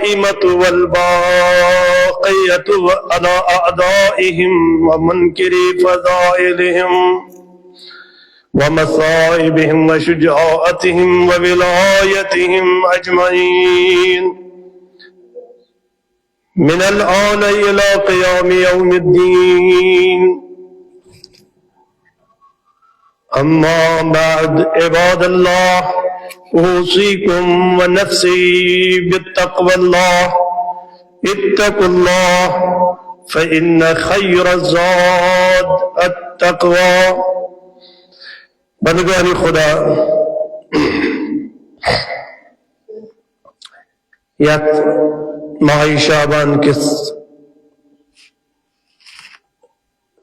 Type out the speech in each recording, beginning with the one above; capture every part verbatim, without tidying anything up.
الدائمة والباقية على أعدائهم ومنكري فضائلهم ومصائبهم وشجاعتهم وولايتهم أجمعين، من الآن إلى قيام يوم الدين. أما بعد، عباد الله، أوصيكم ونفسي بتقوى الله. اتقوا الله، فإن خير الزاد التقوى. بندگان خدا، یتھ ماہ شعبان کس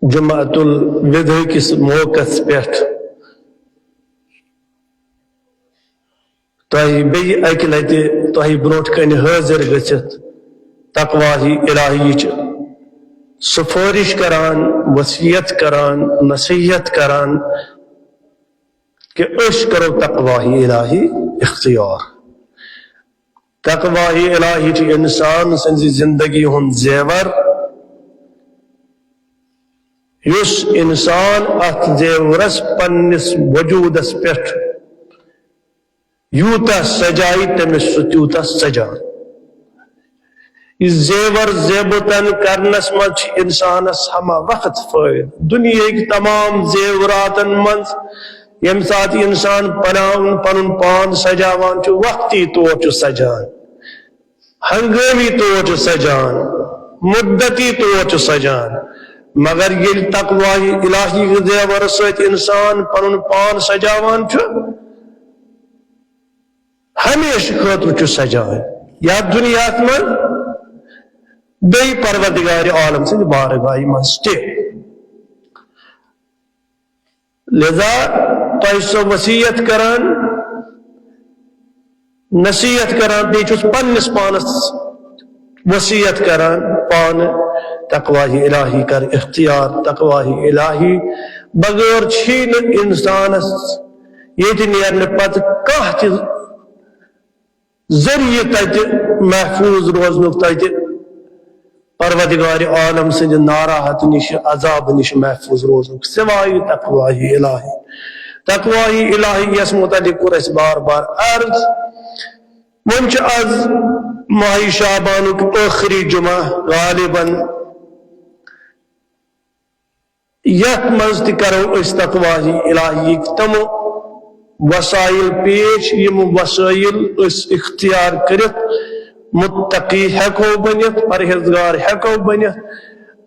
جمعۃ الوداع کس موقعس پٮ۪ٹھ تۄہہِ بیٚیہِ اکہِ لٹہِ تۄہہِ برونٛٹھ کنہِ حٲضِر گٔژھِتھ تقواہی الٰہیچ سفٲرِش کران، وصیت کران، نصیحت کران کہِ أسۍ کرو تقواہی الٰہی اختیار۔ تقواہی الٰہی چھُ انسان سٕنٛزِ زندگی ہُنٛد زیور، یُس انسان اتھ زیورس پننِس وجودس پٮ۪ٹھ یوٗتاہ سجایہِ، تٔمِس چھُ تیوٗتاہ سجان۔ یہِ زیور زیبتن کرنس منٛز چھُ انسانس ہمہ وقت فٲیدٕ۔ دُنیہٕکۍ تمام زیوراتن منٛز ییٚمہِ ساتہٕ انسان پناوُن، پنُن پان سجاوان چھُ، وقتی طور چھُ سجان، ہنگٲمی طور چھُ سجان، مدتی طور چھُ سجان، مگر ییٚلہِ تقواہی الٰہی زیورٕ سۭتۍ انسان پنُن پان سجاوان چھُ، ہمیشہٕ خٲطرٕ چھُ سجان، یتھ دُنیاہس منٛز بیٚیہِ پروردگار عالم سٕنٛدِ بارگاہہِ منٛز تہِ۔ لہذا تۄہہِ چھُسو وصیت کران، نصیحت کران، بیٚیہِ چھُس پننِس پانس وصیت کران، پانہٕ تقواہی الٰہی کر اختیار۔ تقواہی الٰہی بغٲر چھی نہٕ انسانس ییٚتہِ نیرنہٕ پتہٕ کانٛہہ تہِ ذٔریعہٕ تتہِ محفوظ روزنُک، تتہِ پروردگار عالم سٕنٛدِ ناراحت نِش، عذاب نِش محفوظ روزنُک، سوائے تقواہی الٰہی۔ تقواہی الٰہی یس متعلق کوٚر اسہِ بار بار عرض۔ وۄنۍ چھُ از ماہ شعبانُک ٲخری جمعہ، غالباً یتھ منٛز تہِ کرو أسۍ تقواہی الٰہیِک تِم وسائل پیش، یِم وسائل أسۍ اختیار کٔرِتھ متقی ہٮ۪کو بٔنِتھ، پرہیزگار ہٮ۪کو بٔنِتھ۔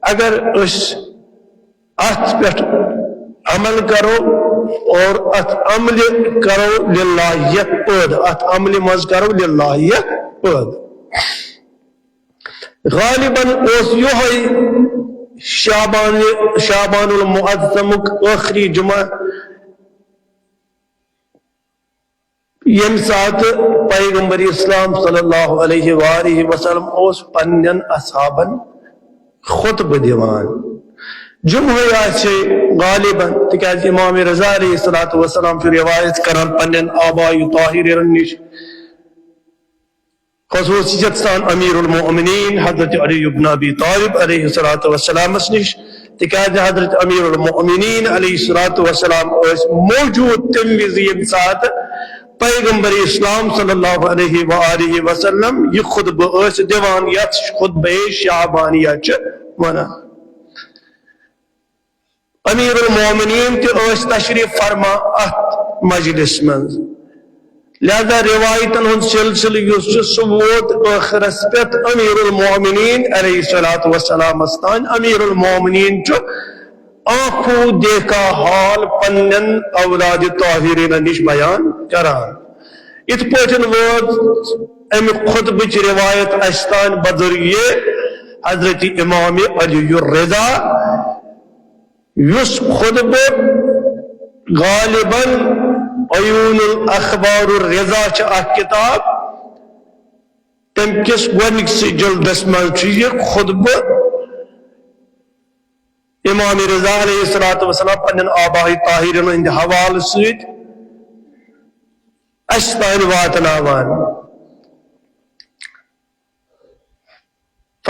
اگر أسۍ اتھ پٮ۪ٹھ عمل کرو اور اتھ عملِ کرو للہیت پٲدٕ، اتھ عملہِ منٛز کرو للہیت پٲدٕ۔ غالباً اوس یِہوٚے شعبان، شعبان المعظمُک ٲخری جمعہ، ییٚمہِ ساتہٕ پیغمبر اسلام صلی اللہ علیہ وآلہ وسلم اوس پننٮ۪ن اصحابن خطبہٕ دِوان۔ جمعہ آسہِ غالباً، تِکیازِ امام رضا علیہ الصلوۃ والسلام چھُ روایت کران پننٮ۪ن آباء طاہرین نِش، خصوصیت سان امیر المؤمنین حضرت علی ابن ابی طالب علیہ الصلوۃ والسلامس نِش، تِکیازِ حضرت امیر المؤمنین علیہ الصلوۃ والسلام ٲسۍ موجود تمہِ وِزِ ییٚمہِ ساتہٕ پیغمبر اسلام صلی اللہ علیہ وآلہ وسلم یہِ خطبہٕ ٲسۍ دِوان، یتھ خطبہ شعبانیہ چھِ ونان۔ امیر المومنین تہِ ٲسۍ تشریف فرما اتھ مجلس منٛز، لہذا روایتن ہُنٛد سلسلہٕ یُس چھُ، سُہ ووت ٲخرس پٮ۪ٹھ امیر المومنین علیہ الصلوۃ والسلامس تام۔ امیر المومنین چھُ آنکھوں دیکھا حال پننٮ۪ن اولاد طاہرین نِش بیان کران۔ یِتھ پٲٹھۍ وٲژ امہِ خطبٕچ روایت اسہِ تام بذریعہ حضرت امام علی الرضا، یُس خطبہٕ غالباً عیون الاخبار الرضا چھِ اکھ کتاب، تمہِ کِس گۄڈنِکسٕے جلدس منٛز چھُ یہِ خطبہٕ امام رضا علیہ الصلوۃ والسلام پننٮ۪ن آباء طاہرین ہٕنٛدِ حوالہٕ سۭتۍ اسہِ تام واتناوان۔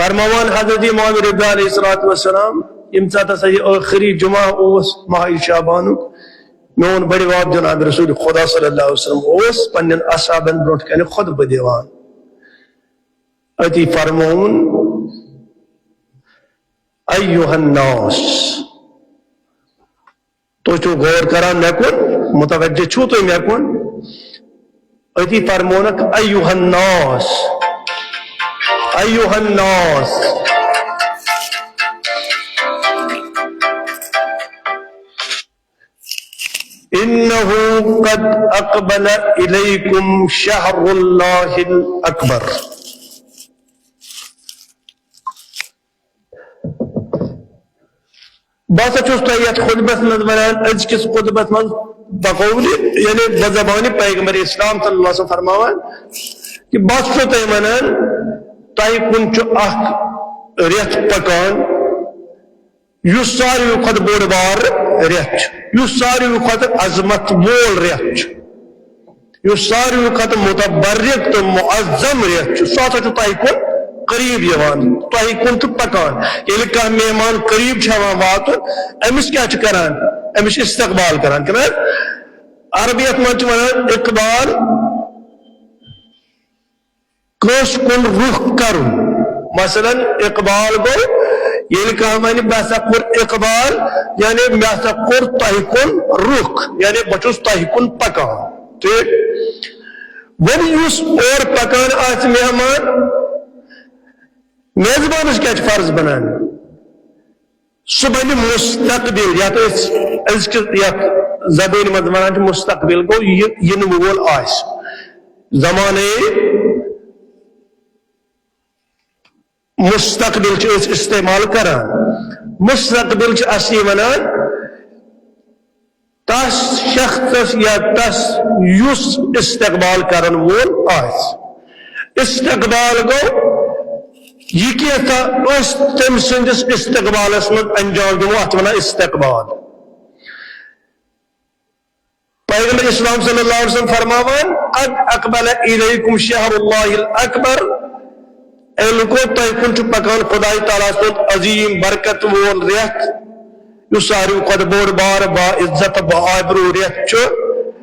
فرماوان حضرت امام رضا علیہ الصلوۃ والسلام، ییٚمہِ ساتہٕ ہسا یہِ ٲخری جمعہ اوس ماہ شعبانُک، میون بڑِ بب جناب رسول خدا صلی اللہ علیہ وسلم اوس پننٮ۪ن اصحابن برونٛٹھ کنہِ خطبہٕ دِوان۔ أتی فرمووُن، ایُّہَا الناس، تُہۍ چھِو غور کران مےٚ کُن؟ متوجہ چھِو تُہۍ مےٚ کُن؟ أتی فرمونکھ، ایُّہَا الناس، ایُّہَا الناس، إنه قد أقبل إليكم شهر الله الأكبر۔ بہٕ ہسا چھُس تۄہہِ یتھ خطبس منٛز ونان، أزکِس خطبس منٛز بقول، یعنی بزبانِ پیغمبر اسلام صلی اللہ علیہ وسلم فرماوان کہِ بہٕ ہسا چھُسو تۄہہِ ونان، تۄہہِ کُن چھُ اکھ رٮ۪تھ پکان، یُس ساروی کھۄتہٕ بوٚڑ بار رٮ۪تھ چھُ، یُس ساروی کھۄتہٕ عظمت وول رٮ۪تھ چھُ، یُس ساروی کھۄتہٕ متبرک تہٕ معظم رٮ۪تھ چھُ، سُہ ہسا چھُ تۄہہِ کُن قریب یِوان، تۄہہِ کُن چھُ پکان۔ ییٚلہِ کانٛہہ مہمان قریب چھُ ہٮ۪وان واتُن، أمِس کیٛاہ چھُ کران؟ أمِس چھُ استقبال کران، چھُنہ حظ؟ عربیت منٛز چھِ ونان اقبال۔ کٲنٛسہِ کُن رُخ کرُن۔ مثلاً، اقبال گوٚو، ییٚلہِ کانٛہہ وَنہِ، "بہٕ ہسا کوٚر اقبال"، یعنی مےٚ ہسا کوٚر تۄہہِ کُن رُخ، یعنی بہٕ چھُس تۄہہِ کُن پکان۔ ٹھیٖک؟ وۄنۍ یُس اورٕ پکان آسہِ مہمان، میزبانس کیٛاہ چھُ فرض بنان؟ سُہ بنہِ مستقبل، یتھ أسۍ أزکہِ یتھ زبٲنۍ منٛز ونان چھِ مستقبل، گوٚو یہِ یِنہٕ وول آسہِ۔ زمانہٕ مستقبل چھِ أسۍ استعمال کران۔ مستقبل چھِ اصلی ونان تس شخصس یا تس یُس استقبال کرن وول آسہِ۔ استقبال گوٚو یہِ کینٛژھا أسۍ تٔمۍ سٕنٛدِس استقبالس منٛز انجام دِمو، اتھ ونان استقبال۔ پیغمبر اسلام صلی اللہ علیہ وسلم فرماوان، "قد اقبل الیکم شہر اللہ الاکبر"، اے لوکو، تۄہہِ کُن چھُ پکان خداے تعالیٰ سُنٛد عظیم برکت وول رٮ۪تھ، یُس ساروی کھۄتہٕ بوٚڑ بار با عزت با آبرو رٮ۪تھ چھُ۔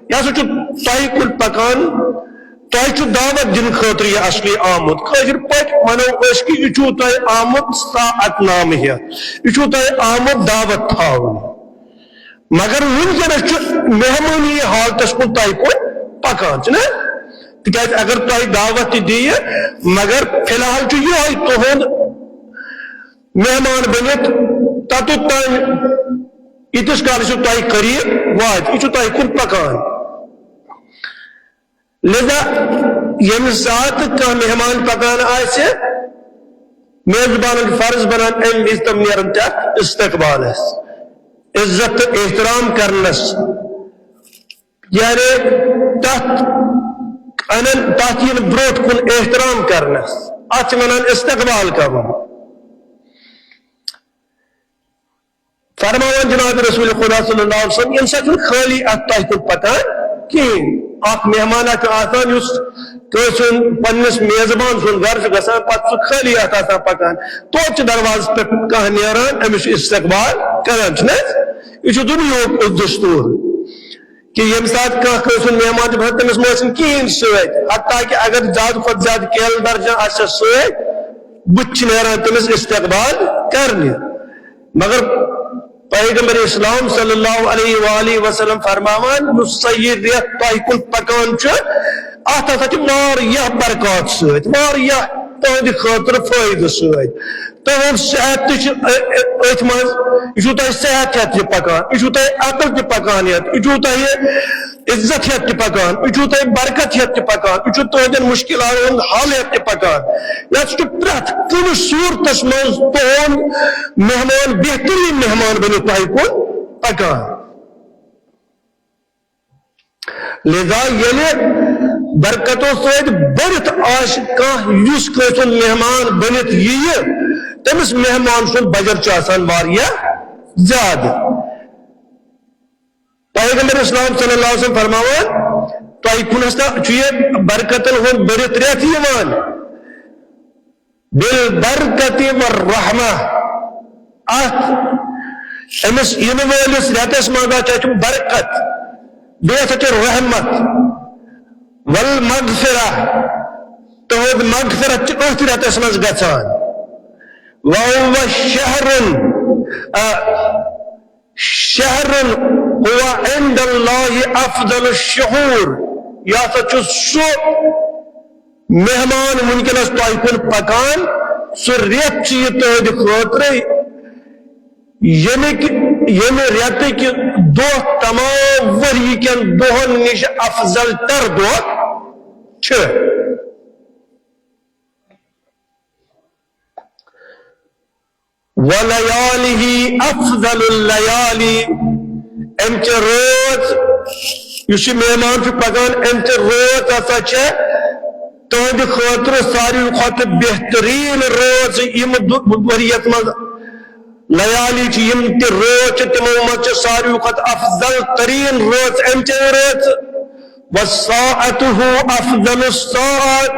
یہِ ہسا چھُ تۄہہِ کُن پکان، تۄہہِ چھُ دعوت دِنہٕ خٲطرٕ یہِ اصلی آمُت۔ کٲشِر پٲٹھۍ ونو أسۍ کہِ یہِ چھُو تۄہہِ آمُت ساعت نامہٕ ہٮ۪تھ، یہِ چھُو تۄہہِ آمُت دعوت تھاونہِ۔ مگر وٕنکیٚنس چھُ مہمٲنی حالتس کُن تۄہہِ کُن پکان، چھُنہ؟ تِکیازِ اگر تۄہہِ دعوت تہِ دِیہِ، مگر فی الحال چھُ یِہوٚے تُہُنٛد مہمان بٔنِتھ توٚتتھ تام، ییٖتِس کالس یہِ تۄہہِ قریب واتہِ، یہِ چھُ تۄہہِ کُن پکان۔ لہذا ییٚمہِ ساتہٕ کانٛہہ مہمان پکان آسہِ، میزبانن چھُ فرض بنان، امہِ وِزِ تِم نیرن تتھ استقبالس، عزت تہٕ احترام کرنس، یعنی تتھ انن، تتھ یِن برونٛٹھ کُن احترام کرنس، اتھ چھِ ونان استقبال کرُن۔ فرماوان جناب رسول خدا صلی اللہ علیہ وسلم، ییٚمہِ ساتہٕ چھُنہٕ خٲلی اتھ تۄہہِ کُن پکان کِہیٖنۍ۔ اکھ مہمانا چھُ آسان، یُس کٲنٛسہِ ہُنٛد، پننِس میزبان سُنٛد گرٕ چھُ گژھان، پتہٕ چھُ خٲلی اتھ آسان پکان۔ توتہِ چھُ دروازس پٮ۪ٹھ کانٛہہ نیران، أمِس چھُ استقبال کران، چھُنہٕ حظ؟ یہِ چھُ دُنیاہُک دستور۔ کہِ ییٚمہِ ساتہٕ کانٛہہ کٲنٛسہِ ہُنٛد مہمان چھُ گژھان، تٔمِس مہ ٲسِن کِہیٖنۍ سۭتۍ، حتیٰ کہِ اگر زیادٕ کھۄتہٕ زیادٕ کیلہٕ درجن آسٮ۪س سۭتۍ، بُتھِ چھِ نیران تٔمِس استقبال کرنہِ۔ مگر پیغمبر اسلام صلی اللہ علیہ وآلہ وسلم فرماوان، یُس سا یہِ رٮ۪تھ تۄہہِ کُن پکان چھُ، اتھ ہسا چھِ واریاہ برکات سۭتۍ، واریاہ تُہنٛدِ خٲطرٕ فٲیدٕ سۭتۍ۔ تُہُنٛد صحت تہِ چھُ أ-، أ-، أتھۍ منٛز، یہِ چھُو تۄہہِ صحت ہٮ۪تھ تہِ پکان، یہِ چھُو تۄہہِ عقل تہِ پکان ہٮ۪تھ، یہِ چھُو تۄہہِ عزت ہٮ۪تھ تہِ پکان، یہِ چھُو تۄہہِ برکت ہٮ۪تھ تہِ پکان، یہِ چھُ تُہنٛدٮ۪ن مُشکلاتن ہُنٛد حل ہٮ۪تھ تہِ پکان۔ یتھ چھُ پرٛٮ۪تھ کُنہِ صوٗرتس منٛز تُہُنٛد مہمان، بہتریٖن مہمان بٔنِتھ تۄہہِ کُن پکان۔ لہذا ییٚلہِ برکتو سۭتۍ بٔرِتھ آسہِ کانٛہہ، یُس کٲنٛسہِ ہُنٛد مہمان بٔنِتھ یِیہِ، تٔمِس مہمان سُنٛد بجر چھُ آسان واریاہ زیادٕ۔ پیغمبر اسلام صلی اللہ علیہ وسلم فرماوان، تۄہہِ کُن ہسا چھُ یہِ برکتن ہُنٛد بٔرِتھ رٮ۪تھ یِوان۔ بالبرکت والرحمہ۔ اتھ أمِس یِنہٕ وٲلِس رٮ۪تس منٛز ہسا چھُ برکت، بیٚیہِ ہسا چھُ رحمت، والمغفرہ، تہنٛد مغفرت چھِ أتھۍ رٮ۪تس منٛز گژھان۔ وهو شهر، آ، شهر هو عند الله أفضل الشهور۔ یہِ ہسا چھُ سُہ مہمان وٕنکیٚنس تۄہہِ کُن پکان، سُہ رٮ۪تھ چھُ یہِ تُہنٛدِ خٲطرٕ، ییٚمِکۍ، ییٚمہِ رٮ۪تٕکۍ دۄہ تمام ؤری کٮ۪ن دۄہن نِش افضل تر دۄہ چھِ۔ ولیالیہ افضل اللیالی، امچہِ رٲژ، یُس یہِ مہمان چھُ پکان، امچہِ رٲژ ہسا چھےٚ تُہنٛدِ خٲطرٕ ساروی کھۄتہٕ بہتریٖن رٲژ یِم دُ-، ؤرۍ یَس منٛز لیالی چھِ، یِم تہِ رٲژ چھِ، تِمو منٛز چھِ ساروی کھۄتہٕ افضل تریٖن رٲژ امچہِ رٲژ۔ وساعته افضل الساعات،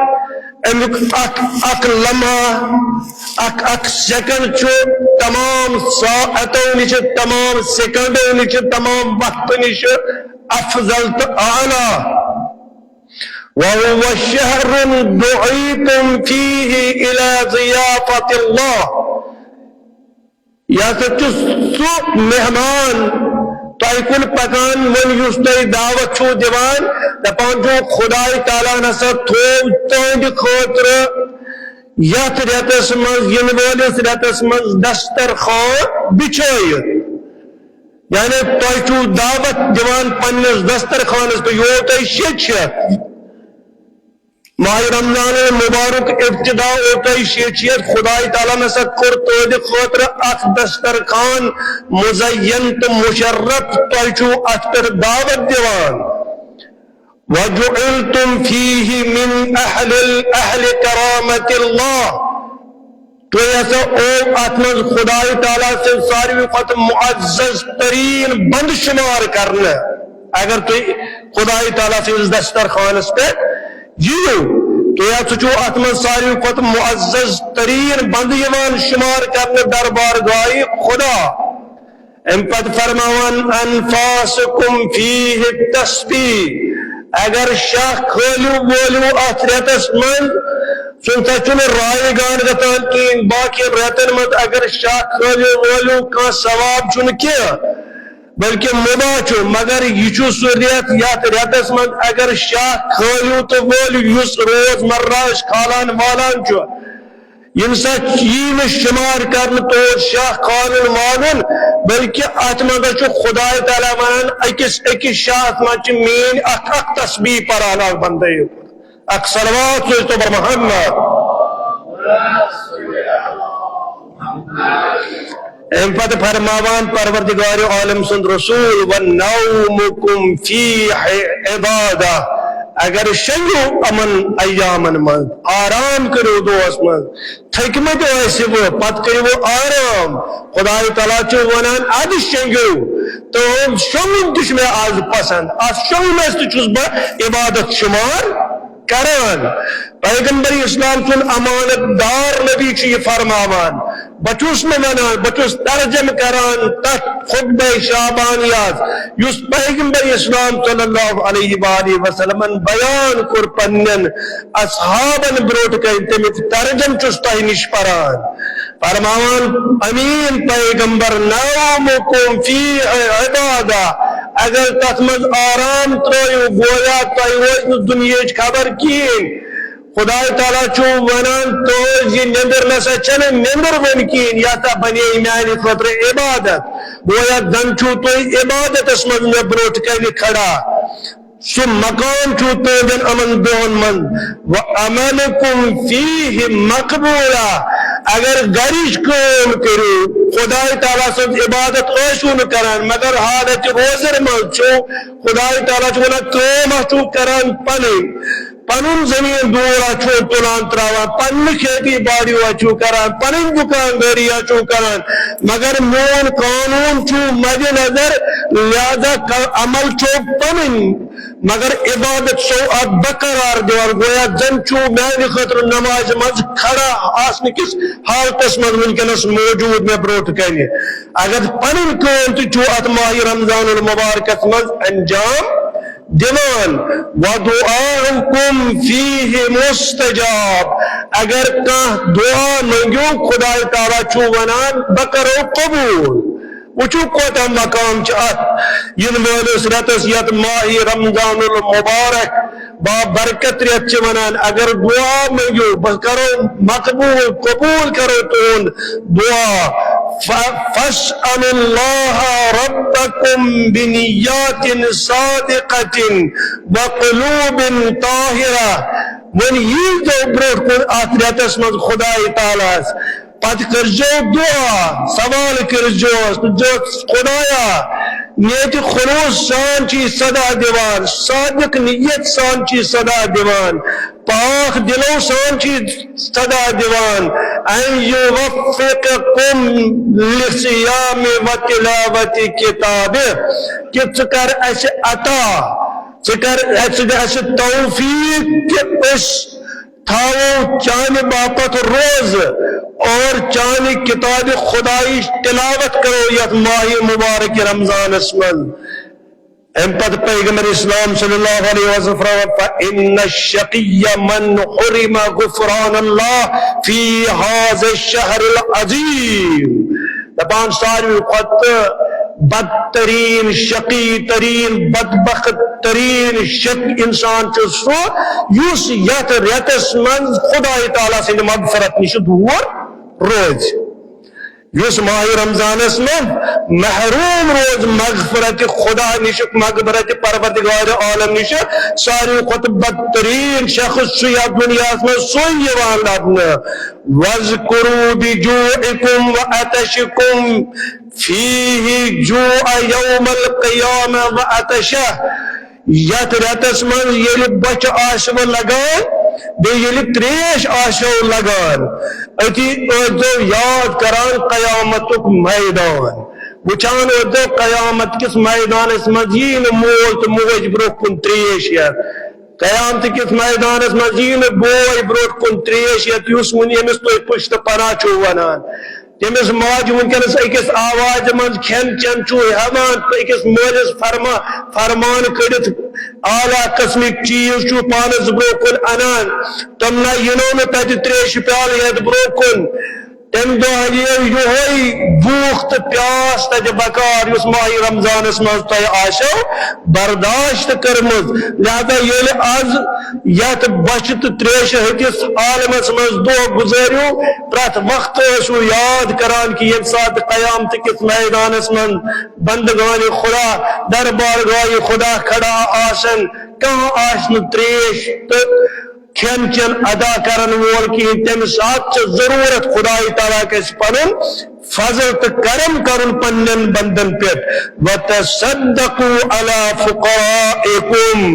امیُک اکھ اکھ لمحہ، اکھ اکھ سیکنڈ چھُ تمام ساعتو نِش، تمام سیکنڈو نِش، تمام وقتو نِش افضل تہٕ اعلیٰ۔ وهو شهر دعيتم فيه إلى ضيافة الله۔ یہِ ہسا چھُ سُہ مہمان تۄہہِ کُن پکان، وۄنۍ یُس تۄہہِ دعوت چھُو دِوان، دپان چھُو خداے تعالیٰ ہن ہسا تھوو تُہنٛدِ خٲطرٕ یتھ رٮ۪تس منٛز، یِنہٕ وٲلِس رٮ۪تس منٛز دسترخوان بچھٲیِتھ۔ یعنی تۄہہِ چھُو دعوت دِوان پننِس دسترخوانس پٮ۪ٹھ، یہِ اوٚو تۄہہِ شیٚچھ ہٮ۪تھ۔ ماہِ رمضان المبارک ابتدا اوٚو تۄہہِ شیٚچھ ہٮ۪تھ، خداے تعالیٰ ہن ہسا کوٚر تُہنٛدِ خٲطرٕ اکھ دسترخوان مزین تہٕ مشرف، تۄہہِ چھُو اتھ پٮ۪ٹھ دعوت دِوان۔ وجعلتم فيه من أهل، أهل كرامة الله۔ تُہۍ ہسا اوٚو اتھ منٛز خداے تعالیٰ سٕنٛز ساروی کھۄتہٕ معزز تریٖن بندٕ شمار کرنہٕ۔ اگر تُہۍ خداے تعالیٰ سٕنٛدِس دسترخوانس پٮ۪ٹھ یِیِو، تُہۍ ہسا چھِو اتھ منٛز ساروی کھۄتہٕ معزز تریٖن بندٕ یِوان شمار کرنہٕ دربار گاہہِ خدا۔ امہِ پتہٕ فرماوان، انفاسکم فیہ تسبیح، اگر شاہ کھٲلِو وٲلِو اتھ رٮ۪تس منٛز، سُہ نسا چھُنہٕ رایگان گژھان کِہیٖنۍ۔ باقین رٮ۪تن منٛز اگر شاہ کھٲلِو وٲلِو، کانٛہہ ثواب چھُنہٕ کینٛہہ، بلکہ مُباح چھُ۔ مگر یہِ چھُ سُہ رٮ۪تھ، یتھ رٮ۪تس منٛز اگر شاہ کھٲلِو تہٕ وٲلِو، یُس روز مرہ أسۍ کھالان والان چھُ، ییٚمہِ ساتہٕ یی نہٕ شُمار کرنہٕ تور شاہ کھالُن والُن، بلکہ اتھ منٛز چھُ خداے تعالیٰ ونان، أکِس أکِس شاہس منٛز چھِ میٲنۍ اکھ اکھ تسبیح پران اکھ بندے۔ اکھ صلوات سوز تو بر محمد۔ امہِ پتہٕ فرماوان پروردگار عالم سُنٛد رسول، ونومکم فیہ عبادہ، اگر شنگیو یِمن ایامن منٛز، آرام کٔرِو دۄہس منٛز، تھٔکمٕتۍ ٲسِو، پتہٕ کٔرِو آرام۔ خداے تعالیٰ چھُ ونان، ادٕ شۄنٛگِو۔ تہٕ شۄنٛگُن تہِ چھُ مےٚ از پسند، اتھ شۄنٛگنس تہِ چھُس بہٕ عبادت شمار کران۔ پیغمبر اسلام سُنٛد امانت دار نبی چھُ یہِ فرماوان۔ بہٕ چھُس نہٕ ونان، بہٕ چھُس ترجمہٕ کران تتھ خطبہ شعبانیہ یس، یُس پیغمبر اسلام صلی اللہ علیہ وآلہ وسلمن بیان کوٚر پننٮ۪ن اصحابن برونٛٹھ کنہِ، تمیُک ترجمہٕ چھُس تۄہہِ نِش پران۔ فرماوان، امین پیغمبر، نومکم فیہ عبادہ، اگر تتھ منٛز آرام ترٲیِو، گویا تۄہہِ روزِ نہٕ دُنیہٕچ خبر کِہیٖنۍ۔ خداے تعالیٰ چھُ ونان، تُہنٛز یہِ نیٚنٛدٕر نسا چھنہٕ نیٚنٛدٕر وۄنۍ کِہیٖنۍ، یہِ ہسا بنے میانہِ خٲطرٕ عبادت۔ گویا زن چھُو تُہۍ عبادتس منٛز مےٚ برونٛٹھ کنہِ کھڑا۔ سُہ مقام چھُ تُہنٛدٮ۪ن یِمن دۄہن منٛز۔ وعملکم فیہ مقبولہ، اگر گرِچ کٲم کٔرِو، خداے تعالیٰ سٕنٛز عبادت ٲسِو نہٕ کران، مگر حالت روزر منٛز چھُو، خداے تعالیٰ چھُ ونان، کٲم ہا چھُو کران پنٕنۍ، پنُن زٔمیٖن دوٗر ہا چھُو تُلان تراوان، پننہِ کھیتی باڑی ہا چھُو کران، پنٕنۍ دُکاندٲری ہا چھُو کران، مگر میون قانوٗن چھُو مدِ نظر، لہذا ک-، عمل چھُو پنٕنۍ۔ مگر عبادت چھو اتھ برقرار دِوان، گویا زن چھو میانہِ خٲطرٕ نمازِ منٛز کھڑا آسنہٕ کِس حالتس منٛز وٕنکیٚنس موجود مےٚ برونٛٹھ کنہِ۔ اگر پنٕنۍ کٲم تہِ چھو اتھ ماہِ رمضان المبارکس منٛز انجام دِوان، ودعاؤکم فیہ مستجاب، اگر کانٛہہ دعا منٛگِو، خدای تعالیٰ چھُ ونان، بہٕ کرو قبول۔ وٕچھِو کوتاہ مقام چھُ اتھ یِنہٕ وٲلِس رٮ۪تس، یتھ ماہِ رمضان المبارک بابرکت رٮ۪تھ چھِ ونان، اگر دعا منٛگِو، بہٕ کرو مقبول، قبول کرو تُہُنٛد دعا۔ ف-، فاسألوا اللہ ربکم بنیات صادقة وقلوب طاہرہ۔ وۄنۍ ییٖزیو برونٛٹھ کُن اتھ رٮ۪تس منٛز خدای تعالیٰ ہس، پتہٕ کٔرزیو دعا، سوال کٔرزیوس، دپزیوس، خدایا، نیتِ خلوص سان چھی صدا دِوان، صادق نیت سان چھی صدا دِوان، پاک دلو سان چھی صدا دِوان، ان یوفقکم لصیام و تلاوت کتابہ، کہ ژٕ کر اسہِ عطا، ژٕ کر، ژٕ دِ اسہِ توفیق کہ أسۍ تھاوو چانہِ باپتھ روزٕ اور چانہِ کتابِ خدایِچ تلاوت کرو یتھ ماہِ مبارک رمضانس منٛز۔ امہِ پتہٕ پیغمبر اسلام صلی اللہ علیہ وسلم فرماوان، فإن الشقی من حرم غفران اللہ فی هذا الشهر العظیم۔ دپان ساروی کھۄتہٕ بدترین، شقی ترین، بدبخت ترین شق انسان چھُ سُہ یُس یتھ رٮ۪تس منٛز خدای تعالیٰ سٕنٛدِ مغفرت نِش دوٗر روزِ، یُس ماہِ رمضانس منٛز محروم روز مغفرت خدا نِش، مغفرت پروردگار عالم نِش۔ ساروی کھۄتہٕ بدترین شخص چھُ یتھ دُنیاہس منٛز سُے یِوان لبنہٕ۔ وَاذْكُرُوا بِجُوعِكُمْ وَعَطَشِكُمْ فِيهِ جُوعَ يَوْمِ الْقِيَامَةِ وَعَطَشَ۔ یتھ رٮ۪تس منٛز ییٚلہِ بۄچھِ آسِوٕ لگان، بیٚیہِ ییٚلہِ تریش آسیو لگان، أتی ٲسۍزیو یاد کران قیامتُک میدان۔ وٕچھان ٲسۍزیو قیامت کِس میدانس منٛز یی نہٕ مول تہٕ موج برونٛہہ کُن تریش ہٮ۪تھ۔ قیامت کِس میدانس منٛز یی نہٕ بوے برونٛٹھ کُن تریش ہٮ۪تھ، یُس وُنہِ ییٚمِس تُہۍ پُشتہٕ پناہ چھِو ونان۔ تٔمِس ماجہِ وٕنکیٚنس أکِس آوازِ منٛز کھٮ۪ن چٮ۪ن چھُ ہٮ۪وان تہٕ أکِس مٲلِس فرما-، فرمان کٔڑِتھ اعلیٰ قٕسمٕکۍ چیٖز چھُ پانس برونٛہہ کُن انان۔ تِم نہ یِنو نہٕ تتہِ تریشہِ پیالہٕ ہٮ۪تھ برونٛہہ کُن۔ تمہِ دۄہ یِیو یِہوٚے بھوٗک تہٕ پیاس تتہِ بکار، یُس ماہِ رمضانس منٛز تۄہہِ آسیو برداشت کٔرمٕژ۔ لہذا ییٚلہِ از یتھ بۄچھِ تہٕ تریشہِ ہٕنٛدِس عالمس منٛز دۄہ گُزٲرِو، پرٛٮ۪تھ وقتہٕ ٲسِو یاد کران کہِ ییٚمہِ ساتہٕ قیامت کِس میدانس منٛز بندگان خدا دربارگاہ خدا کھڑا آسن، کانٛہہ آسہِ نہٕ تریش تہٕ کھٮ۪ن چٮ۪ن ادا کرن وول کِہیٖنۍ، تمہِ ساتہٕ چھِ ضروٗرت خدای تعالیٰ کِس پنُن فضل تہٕ کرم کرُن پننٮ۪ن بندن پٮ۪ٹھ۔ وَتَصَدَّقُوا عَلَى فُقَرَائِكُمْ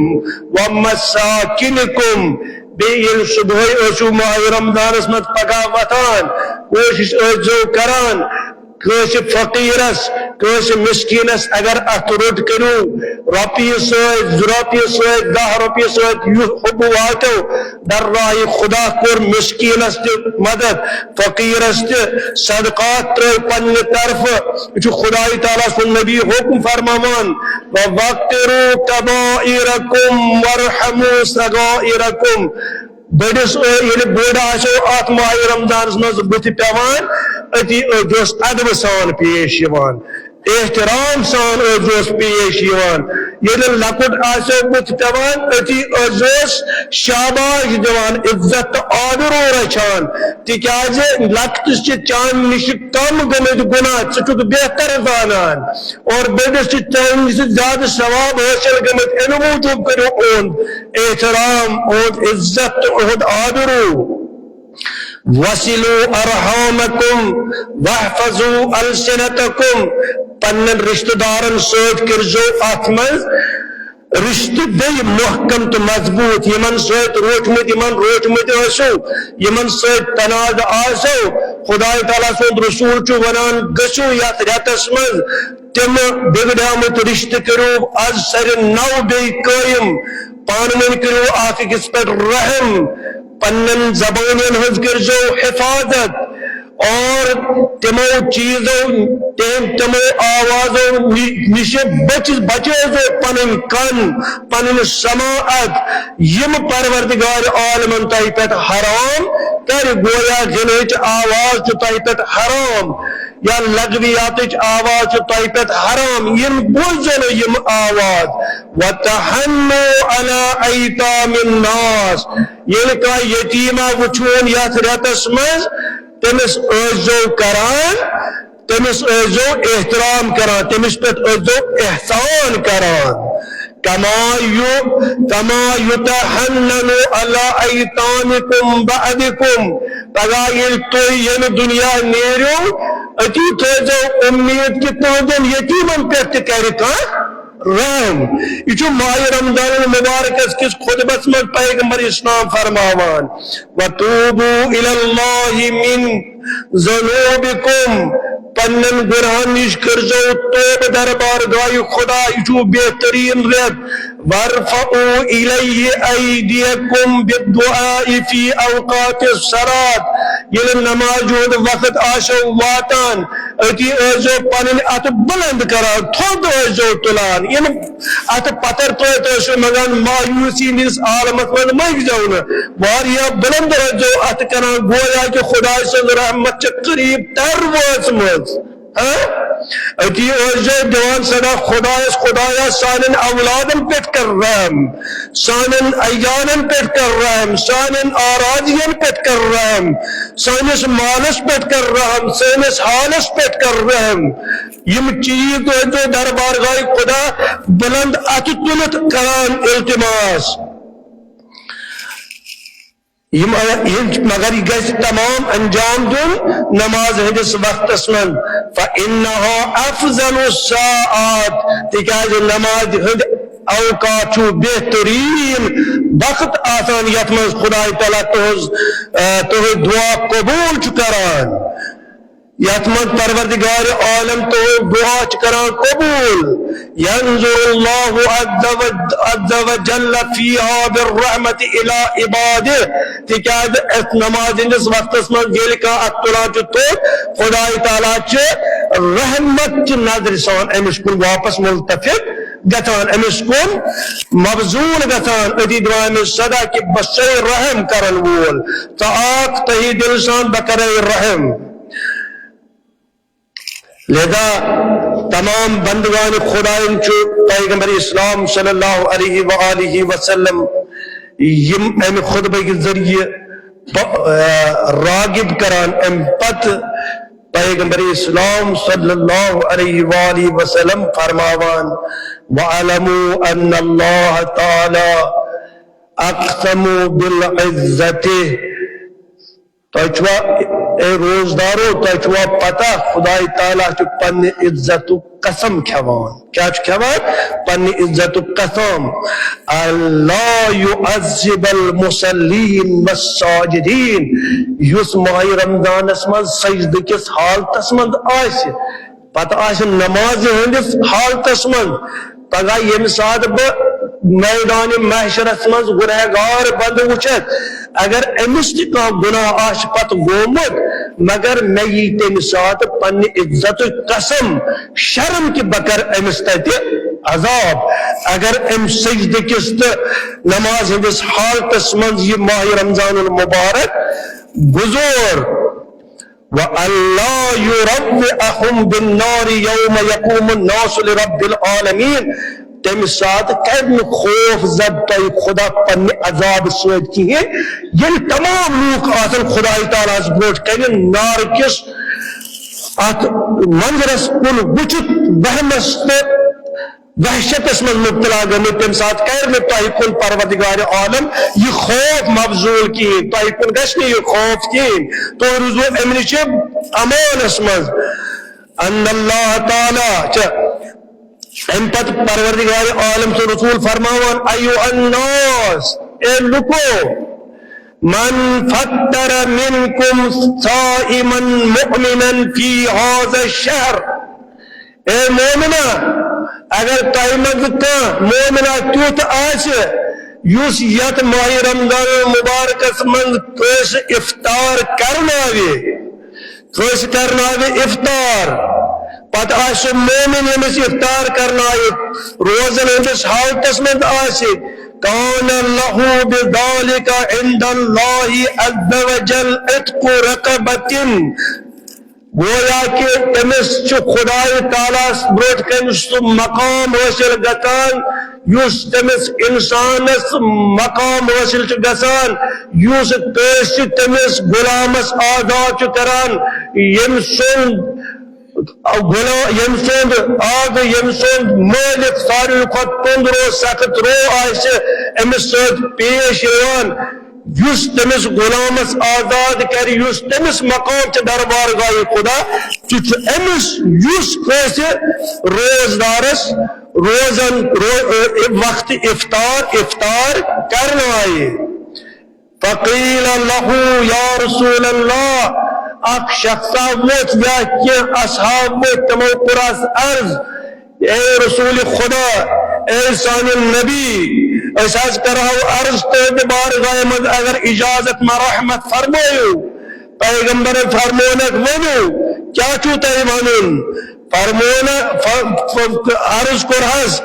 وَمَسَاكِنِكُمْ۔ بیٚیہِ ییٚلہِ صُبحٲے ٲسِو ماہِ رمضانس منٛز پگاہ وۄتھان، کوٗشِش ٲسۍزیو کران کٲنٛسہِ فقیٖرس، کٲنٛسہِ مِسکیٖنس اگر اتھ روٚٹ کٔرِو، رۄپیہِ سۭتۍ، زٕ رۄپیہِ سۭتۍ، دَہ رۄپیہِ سۭتۍ، یُتھ حُب واتیو، در راہِ خدا کوٚر مِسکیٖنس تہِ مدد، فقیٖرس تہِ صدقات ترٲو پننہِ طرفہٕ۔ یہِ چھُ خدای تعالیٰ سُنٛد نبی حُکم فرماوان، وَوَقِّرُوا كَبَائِرَكُمْ وَارْحَمُوا صَغَائِرَكُمْ۔ بٔڑِس، ییٚلہِ بوٚڑ آسیو اتھ ماہِ رمضانس منٛز بٕتھِ پٮ۪وان، أتی أتھۍ اوس ادبہٕ سان پیش یِوان، احترام سان أتھۍ اوس پیش یِوان۔ ییٚلہِ لۄکُٹ آسیو بٕتھِ پٮ۪وان، أتی أتھۍ اوس شاباش دِوان، عزت تہٕ آبروٗ رچھان، تِکیازِ لۄکٹِس چھِ چانہِ نِش کم گٔمٕتۍ گۄناہ، ژٕ چھُکھ بہتر زانان۔ اور بٔڑِس چھِ چانہِ نِش زیادٕ ثواب حٲصِل گٔمٕتۍ، اَمہِ موٗجوٗب کٔرِو اُہُنٛد احترام، اُہُنٛد عزت تہٕ اُہُنٛد آبروٗ۔ وَصِلُوا أَرْحَامَكُمْ وَاحْفَظُوا أَلْسِنَتَكُمْ۔ پننٮ۪ن رشتہٕ دارن سۭتۍ کٔرۍزیو اتھ منٛز رشتہٕ بیٚیہِ محکم تہٕ مضبوٗط، یِمن سۭتۍ روٗٹھمٕتۍ، یِمن روٗٹھمٕتۍ ٲسِو، یِمن سۭتۍ تنازٕ آسیو، خدای تعالیٰ سُنٛد رسول چھُ ونان، گٔژھِو یتھ رٮ۪تس منٛز تِم بگڑیمٕتۍ رشتہٕ کٔرِو از سرِ نو بیٚیہِ قٲیِم، پانہٕ ؤنۍ کٔرِو اکھ أکِس پٮ۪ٹھ رحم، پننٮ۪ن زبانن ہٕنٛز کٔرۍزیو حفاظت، اور تِمو چیٖزو، تِم، تِمو آوازو نِ-، نِشہِ بچ-، بچٲیزیو پنٕنۍ کن، پنٕنۍ سماعت، یِم پروردگار عالمن تۄہہِ پٮ۪ٹھ حرام کرِ، گویا غنٕچ آواز چھُ تۄہہِ پٮ۪ٹھ حرام، یا لغویاتٕچ آواز چھِ تۄہہِ پٮ۪ٹھ حرام، یِم بوٗززیو نہٕ یِم آواز۔ وَتَحَنُّوا عَلَىٰ أَيْتَامِ النَّاسِ۔ ییٚلہِ کانٛہہ یتیٖما وٕچھون یتھ رٮ۪تس منٛز، تٔمِس ٲسۍزیو کران، تٔمِس ٲسۍزیو احترام کران، تٔمِس پٮ۪ٹھ ٲسۍزیو احسان کران۔ کما یو، کما یتحنن علی ایتامکم بعدکم۔ پگاہ ییٚلہِ تُہۍ ییٚمہِ دُنیا نیرِو، أتی تھٲیزیو اُمید کہِ تُہنٛدٮ۪ن یتیٖمن پٮ۪ٹھ تہِ کرِ کانٛہہ رحم۔ یہِ چھُ ماہِ رمضان المبارکس کِس خطبس منٛز پیغمبر اسلام فرماوان، وتوبوا الی اللہ من ذنوبکم، پننٮ۪ن گناہن نِش کٔرزیو توبہٕ دربار گاہہِ خدا، یہِ چھُ بہتریٖن رٮ۪تھ۔ وارفعوا الیہ ایدیکم بالدعاء فی اوقات الصلاۃ، ییٚلہِ نمازِ ہُنٛد وقت آسیو واتان، أتی ٲسۍزیو پنٕنۍ اتھٕ بلند کران، تھوٚد ٲسۍزیو تُلان، یِم اتھٕ پتھر ترٲوِتھ ٲسِو منٛگان، مایوسی ہٕنٛدِس عالمس منٛز مٔنٛگۍ زیو نہٕ۔ واریاہ بلند ٲسۍزیو اتھٕ کران، گویا کہِ خدایہِ سٕنٛز رحمت چھِ قریب تر وٲژمٕژ۔ ہاں؟ أتی ٲسۍزیو دِوان صدا خدایس، خدایا سانٮ۪ن اولادن پٮ۪ٹھ کر رحم، سانٮ۪ن عیالن پٮ۪ٹھ کر رحم، سانٮ۪ن آرازین پٮ۪ٹھ کر رحم، سٲنِس مالس پٮ۪ٹھ کر رحم، سٲنِس حالس پٮ۪ٹھ کر رحم۔ یِم چیٖز ٲسۍزیو دربارگاہ خدا بلند اتھٕ تُلِتھ کران التماس۔ یِم، یِم، مگر یہِ گژھِ تمام انجام دیُن نماز ہٕنٛدِس وقتس منٛز۔ فإنها أفضل الساعات، تِکیازِ نمازِ ہٕنٛدۍ اوقات چھُ بہتریٖن وقت آسان، یتھ منٛز خدای تعالیٰ تُہنٛز، آ، تُہنٛز دعا قبول چھُ کران۔ یتھ منٛز پروردگار عالم تُہنٛز دعا چھِ کران قبول۔ ينظر الله عز و-، عز وجل فيها بالرحمة إلى عباده۔ تِکیازِ اتھ نماز ہٕنٛدِس وقتس منٛز ییٚلہِ کانٛہہ اتھ تُلان چھُ تھوٚد، خدای تعالیٰ چھِ رحمت چہِ نظرِ سان أمِس کُن واپس ملتفت گژھان، أمِس کُن مبذول گژھان، أتی دِوان أمِس صدا کہِ بہٕ چھُسے رحم کرن وول، ژٕ آکھ تٔہی دِلہٕ سان، بہٕ کرے رحم۔ لہذا تمام بندگان خدایَن چھُ پیغمبر اسلام صلی اللہ علیہ وآلہ وسلم یِم امہِ خطبہٕ کہِ ذریعہ پ-، آ، راغب کران۔ امہِ پتہٕ پیغمبر اسلام صلی اللہ علیہ وآلہ وسلم فرماوان، وَاعْلَمُوا أَنَّ اللَّهَ تَعَالَى أَقْسَمَ بِالْعِزَّةِ۔ تۄہہِ چھُوا، اے روزدارو، تۄہہِ چھُوا پتہ خدای تعالیٰ چھُ پننہِ عزتُک قسم کھٮ۪وان؟ کیٛاہ چھُ کھٮ۪وان؟ پننہِ عزتُک قسم۔ أَلَّا يُعَذِّبَ الْمُصَلِّينَ وَالسَّاجِدِينَ۔ یُس ماہِ رمضانس منٛز سجدٕ کِس حالتس منٛز آسہِ، پتہٕ آسہِ نمازِ ہٕنٛدِس حالتس منٛز، پگاہ ییٚمہِ ساتہٕ بہٕ میدانِ محشرس منٛز گنہگار بندٕ وٕچھتھ، اگر أمِس تہِ کانٛہہ گناہ آسہِ پتہٕ گوٚمُت، مگر مےٚ یی تمہِ ساتہٕ پننہِ عزتُک قسم، شرم کہِ بہٕ کرٕ أمِس تتہِ عذاب۔ اگر أمۍ سجدٕ کِس تہٕ نماز ہٕنٛدِس حالتس منٛز یہِ ماہِ رمضان المبارک گُزور، وَأَلَّا يُرَوِّعَهُمْ بِالنَّارِ يَوْمَ يَقُومُ النَّاسُ لِرَبِّ الْعَالَمِينَ۔ تَمہِ ساتہٕ کَرِ نہٕ خوف زد تۄہہِ خدا پننہِ عذابہٕ سۭتۍ کِہیٖنۍ، ییٚلہِ تمام لوٗکھ آسن خدایہِ تعالیٰ ہَس برونٛٹھ کنہِ نارٕ کِس اَتھ منظرس کُن وٕچھِتھ وہمس تہٕ وحشتس منٛز مبتلا گٔمٕتۍ، تمہِ ساتہٕ کرِ نہٕ تۄہہِ کُن پروردگار عالم یہِ خوف مبذول کِہیٖنۍ، تۄہہِ کُن گژھِ نہٕ یہِ خوف کِہیٖنۍ، تُہۍ روٗزِو امہِ نِش امانس منٛز۔ ان اللہ تعالیٰ چھِ امہِ پتہٕ پروردگار عالم سُنٛد رسول فرماوان، ایُّہَا الناس، اے لُکو، من فطر منکم صائما مؤمنا فی هذا الشهر۔ اے مومنہ، اگر تۄہہِ منٛز کانٛہہ مومنہ تیُتھ آسہِ، یُس یتھ ماہِ رمضان المبارکس منٛز کٲنٛسہِ افطار کرناوِ، کٲنٛسہِ کرناوِ افطار، پتہٕ آسہِ سُہ مومن ییٚمِس افطار کرناوِ، روزن ہٕنٛدِس حالتس منٛز آسہِ، کان لہ بذالک عند اللہ عز وجل عتق رقبۃ۔ گویا کہ تٔمِس چھُ خدائے تعالیٰ ہس برونٛٹھ کنہِ سُہ مقام حٲصِل گژھان، یُس تٔمِس انسانس مقام حٲصِل چھُ گژھان، یُس کٲنٛسہِ تٔمِس غلامس آزاد چھُ کران، ییٚمۍ سُنٛد غلام، ییٚمۍ سُنٛد آزٕ، ییٚمۍ سُنٛد مٲلِک ساروی کھۄتہٕ توٚنٛد رو، سخت رو آسہِ أمِس سۭتۍ پیش یِوان، یُس تٔمِس غلامس آزاد کرِ، یُس تٔمِس مقام چھُ دربارگاہ خدا، سُہ چھُ أمِس، یُس کٲنٛسہِ روزدارس روزن، رو-، وقت افطار، افطار کرنایہِ۔ فقیل لہ یا رسول اللہ، اکھ شخصا ووٚتھ یا کینٛہہ اصحاب ووٚتھ، تِمو کوٚر اَس عرض، اے رسول خدا، اے سانہِ نبی، أسۍ حظ کرہو عرض تُہنٛدِ بارگاہہِ منٛز، اگر اجازت ما رحمت فرمٲیِو۔ پیغمبرن فرمونکھ، ؤنِو، کیٛاہ چھُو تۄہہِ وَنُن؟ فرمون، ف-، ف-، عرض کوٚرہس،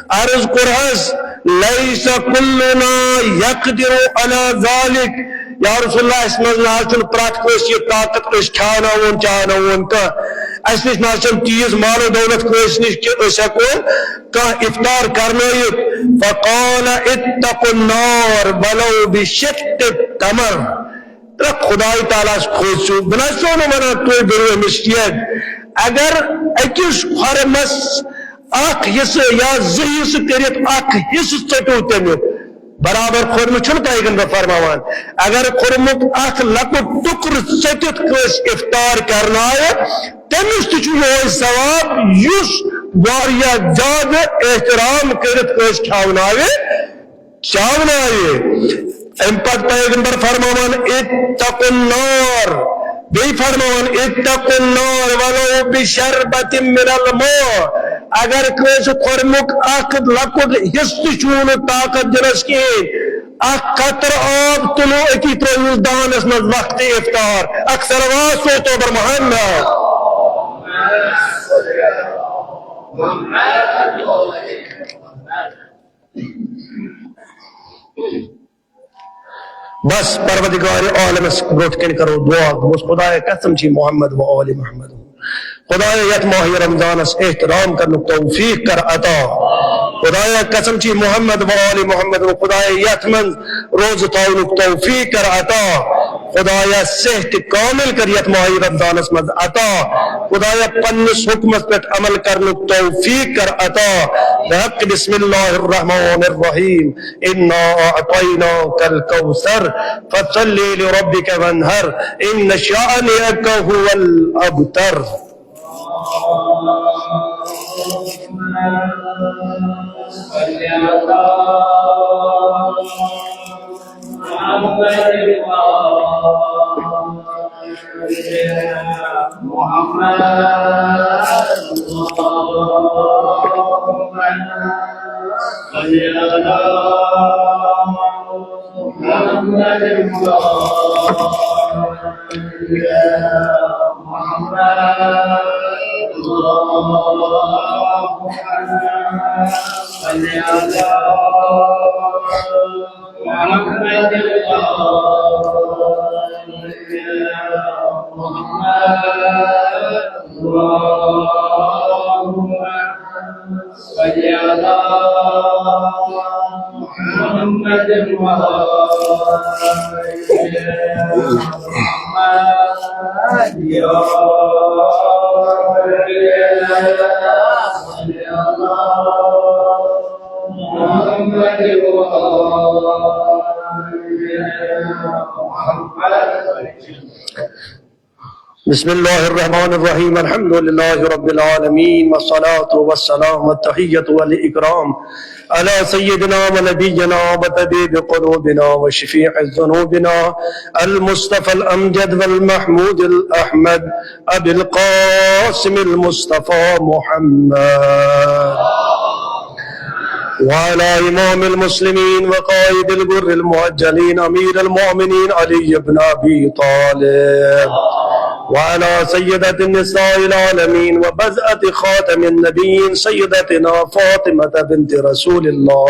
عرض کوٚرہس، لیس کلنا یقدر علی ذالک۔ یا رسول اللہ، اَسہِ منٛز نہ حظ چھُنہٕ پرٛٮ۪تھ کٲنٛسہِ یہِ طاقت، أسۍ کھیٛاوناوون، چاوناوون کانٛہہ۔ اَسہِ نِش نہ حظ چھَنہٕ تیٖژ مال و دولت کٲنٛسہِ نِش کہِ أسۍ ہٮ۪کو کانٛہہ افطار کرنٲیِتھ۔ فقال اتقوا النار ولو بشق تمرة۔ تہٕ خداے تعالیٰ ہس کھوژِو، بہٕ نہ حظ چھُسو نہٕ ونان تُہۍ بٔرِو أمِس شیٖن۔ اگر أکِس خۄرمس اکھ حصہٕ یا زٕ حصہٕ کٔرِتھ اکھ حصہٕ ژٔٹِو تمیُک، برابر خۄرمہٕ چھُنہٕ پیغمبر فرماوان۔ اگر خۄرمُک اکھ لۄکُٹ ٹُکرٕ ژٔٹِتھ کٲنٛسہِ افطار کرنایہِ، تٔمِس تہِ چھُ یِہوٚے ثواب، یُس واریاہ زیادٕ احترام کٔرِتھ کٲنٛسہِ کھیٛاوناوِ۔ چاوناوِ۔ امہِ پتہٕ پیغمبر فرماوان، اتقوا النار۔ بیٚیہِ فرماوان، اتقوا النار ولو بشربة من الماء۔ اگر کٲنٛسہِ خۄرمیُک اکھ لۄکُٹ حصہٕ تہِ چھُو نہٕ طاقت دِنس کِہیٖنۍ، اکھ قطرٕ آب تُلِو، أتی ترٲوِو دانس منٛز وقتِ افطار۔ اکھ صلوات سوزتو بر محمد۔ بس پروردگار عالمس برونٛٹھ کنہِ کرو دعا، دوٚپمس، خدایا قسم چھی محمد و آل محمد، خدایا یتھ ماہ رمضانس احترام کرنُک توفیق کر عطا، خدایا قسم چھی محمد و آل محمد، خدایا یتھ منٛز روزٕ تھاونُک توفیق کر عطا، خدایا صحت کامل کر یتھ ماہ رمضانس منٛز عطا، خدایا پننِس حکمس پٮ۪ٹھ عمل کرنُک توفیق کر عطا۔ بحق بسم اللہ الرحمن الرحیم، انا اعطیناک الکوثر، فصل لربک وانحر، ان شانئک هو الابتر۔ بسم الله الرحمن الرحيم. الحمد لله رب العالمين، والصلاة والسلام والتحية والإكرام على سيدنا ونبينا وطبيب قلوبنا وشفيع ذنوبنا المصطفى الأمجد والمحمود الأحمد أبي القاسم المصطفى محمد، وعلى إمام المسلمين وقائد الغر المحجلين أمير المؤمنين علي بن أبي طالب، وعلى سيدة النساء العالمين وبذعة خاتم النبيين سيدتنا فاطمة بنت رسول الله،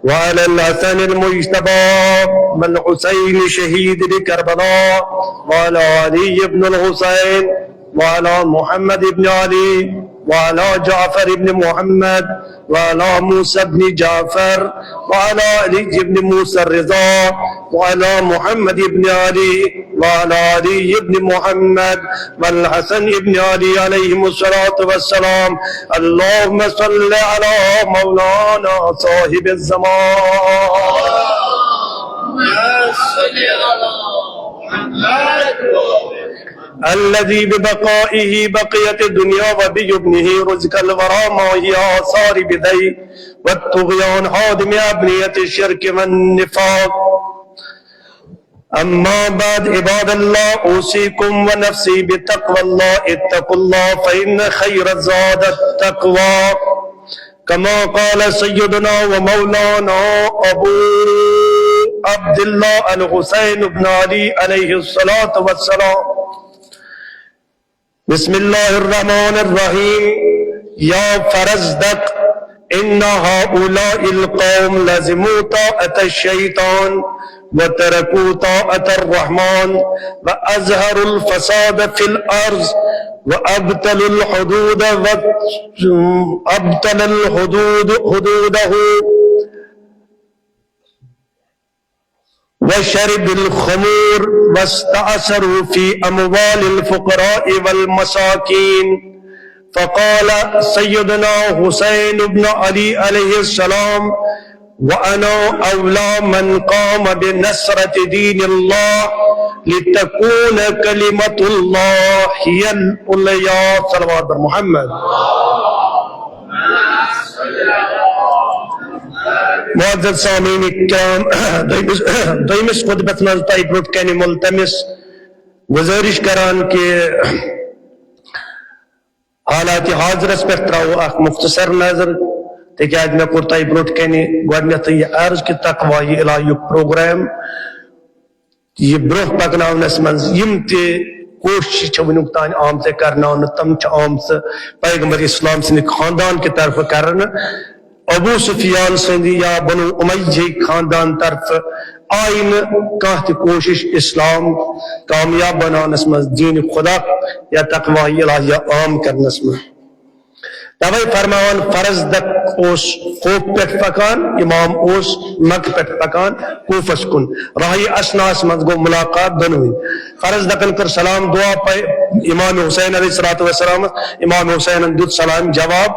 وعلى الحسن المجتبى والحسين شهيد بكربلاء، وعلى علي بن الحسين، وعلى محمد بن علي، وعلى جعفر بن محمد، وعلى موسى بن جعفر، وعلى علي بن موسى الرضا، وعلى محمد بن علي، وعلى علي بن محمد، والحسن بن علي عليهم الصلاة والسلام. اللهم صل على مولانا صاحب الزمان. الذي ببقائه بقيت الدنيا وبيمنه رزق الورى ماحي آثار بدعه والطغيان هادم أبنية الشرك والنفاق. أما بعد، عباد الله، أوصيكم ونفسي بتقوى الله. اتقوا الله، فإن خير الزاد التقوى. كما قال سيدنا ومولانا أبو عبد الله الحسين بن علي عليه الصلاة والسلام. بسم الله الرحمن الرحيم. يا فرزدق، إن هؤلاء القوم لزموا طاعة الشيطان وتركوا طاعة الرحمن وأظهروا الفساد في الأرض وأبطلوا الحدود و-، أبطل الحدود حدوده وشرب الخمور واستعثروا في أموال الفقراء والمساكين. فقال سيدنا حسين بن علي عليه السلام: وأنا أولى من قام بنصرة دين الله لتكون كلمة الله هي العليا. صلوات بر محمد. معزز سامعین کرام، دوٚیمِس، دوٚیمِس خطبس منٛز تۄہہِ برٛونٛٹھ کنہِ ملتمس گزٲرِش کران کہِ حالات حاضرس پٮ۪ٹھ ترٛاوو اکھ مختصر نظر، تِکیازِ مےٚ کوٚر تۄہہِ برٛونٛٹھ کنہِ گۄڈٕنیتھٕے یہِ عرض کہِ تقوی الہیُک پروگرام یہِ برٛونٛہہ پکناونس منٛز یِم تہِ کوٗششہٕ چھِ وٕنیُک تام آمژٕ کرناونہٕ، تِم چھِ آمژٕ پیغمبر اسلام سٕنٛدِ خاندان کہِ طرفہٕ کرنہٕ۔ ابو سفیان سٕنٛدِ یا بنو امیہ خاندان طرفہٕ آیہِ نہٕ کانٛہہ تہِ کوٗشش اسلام کامیاب بناونس منٛز، دین خدا یا تقوی الہیہ عام کرنس منٛز۔ توے فرماوان، فرزدق اوس کوفہ پٮ۪ٹھ پکان، امام اوس مکہ پٮ۪ٹھ پکان کوفس کُن۔ راہی اثناہس منٛز گوٚو ملاقات دۄنوٕنۍ۔ فرزدقن کٔر سلام دعا پے-، امام حسین علیہ الصلوۃ والسلام، امام حسینن دیُت سلام جواب۔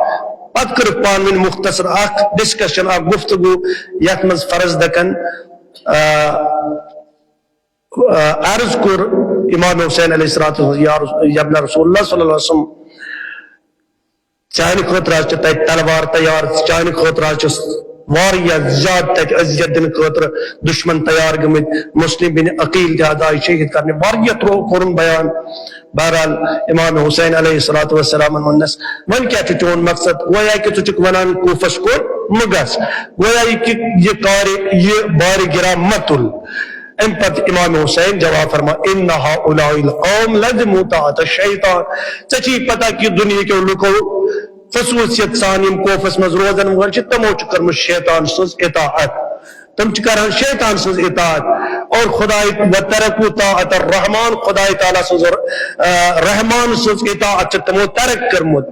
پتہٕ کٔرٕکھ پانہٕ ؤنۍ مختصر اکھ ڈسکشن، اکھ گفتگو، یتھ منٛز فرزدقن، آ، آ، عرض کوٚر امام حسین علیہ الصلوۃ والسلام، یا رس-، یا ابن رسول اللہ صلی اللہ علیہ وسلم، چانہِ خٲطرٕ حظ چھِ تَتہِ تلوار تیار، چانہِ خٲطرٕ حظ چھِ واریاہ زیادٕ تَتہِ اذیت دِنہٕ خٲطرٕ دُشمن تیار گٔمٕتۍ، مسلم بن عقیل تہِ حظ آیہِ شہید کرنہِ، واریاہ ترٛوو کوٚرُن بیان۔ بہرحال، امام حسین علیہ الصلوۃ والسلامن ووٚننس، "وۄنۍ کیٛاہ چھُ چون مقصد؟ گویا کہِ ژٕ چھُکھ ونان کوفس کُن مہٕ گژھ، گویا کہِ یہِ کارِ، یہِ بارِ گرا مہ تُل۔" امہِ پتہٕ امام حسین جواب فرما، "ان هؤلاء القوم لزموا طاعة الشیطان۔" ژےٚ چھے پتہ کہِ دُنیہکیو لُکو خصوصیت سان یِم کوفس منٛز روزن وٲلۍ چھِ، تِمو چھِ کٔرمٕژ شیطان سٕنٛز اطاعت۔ تِم چھِ کران شیطان سٕنٛز اطاعت اور خداے، وترکوا طاعت الرحمان، خداے تعالیٰ سٕنٛز، آ، رحمان سٕنٛز اطاعت چھِ تِمو ترک کٔرمٕژ۔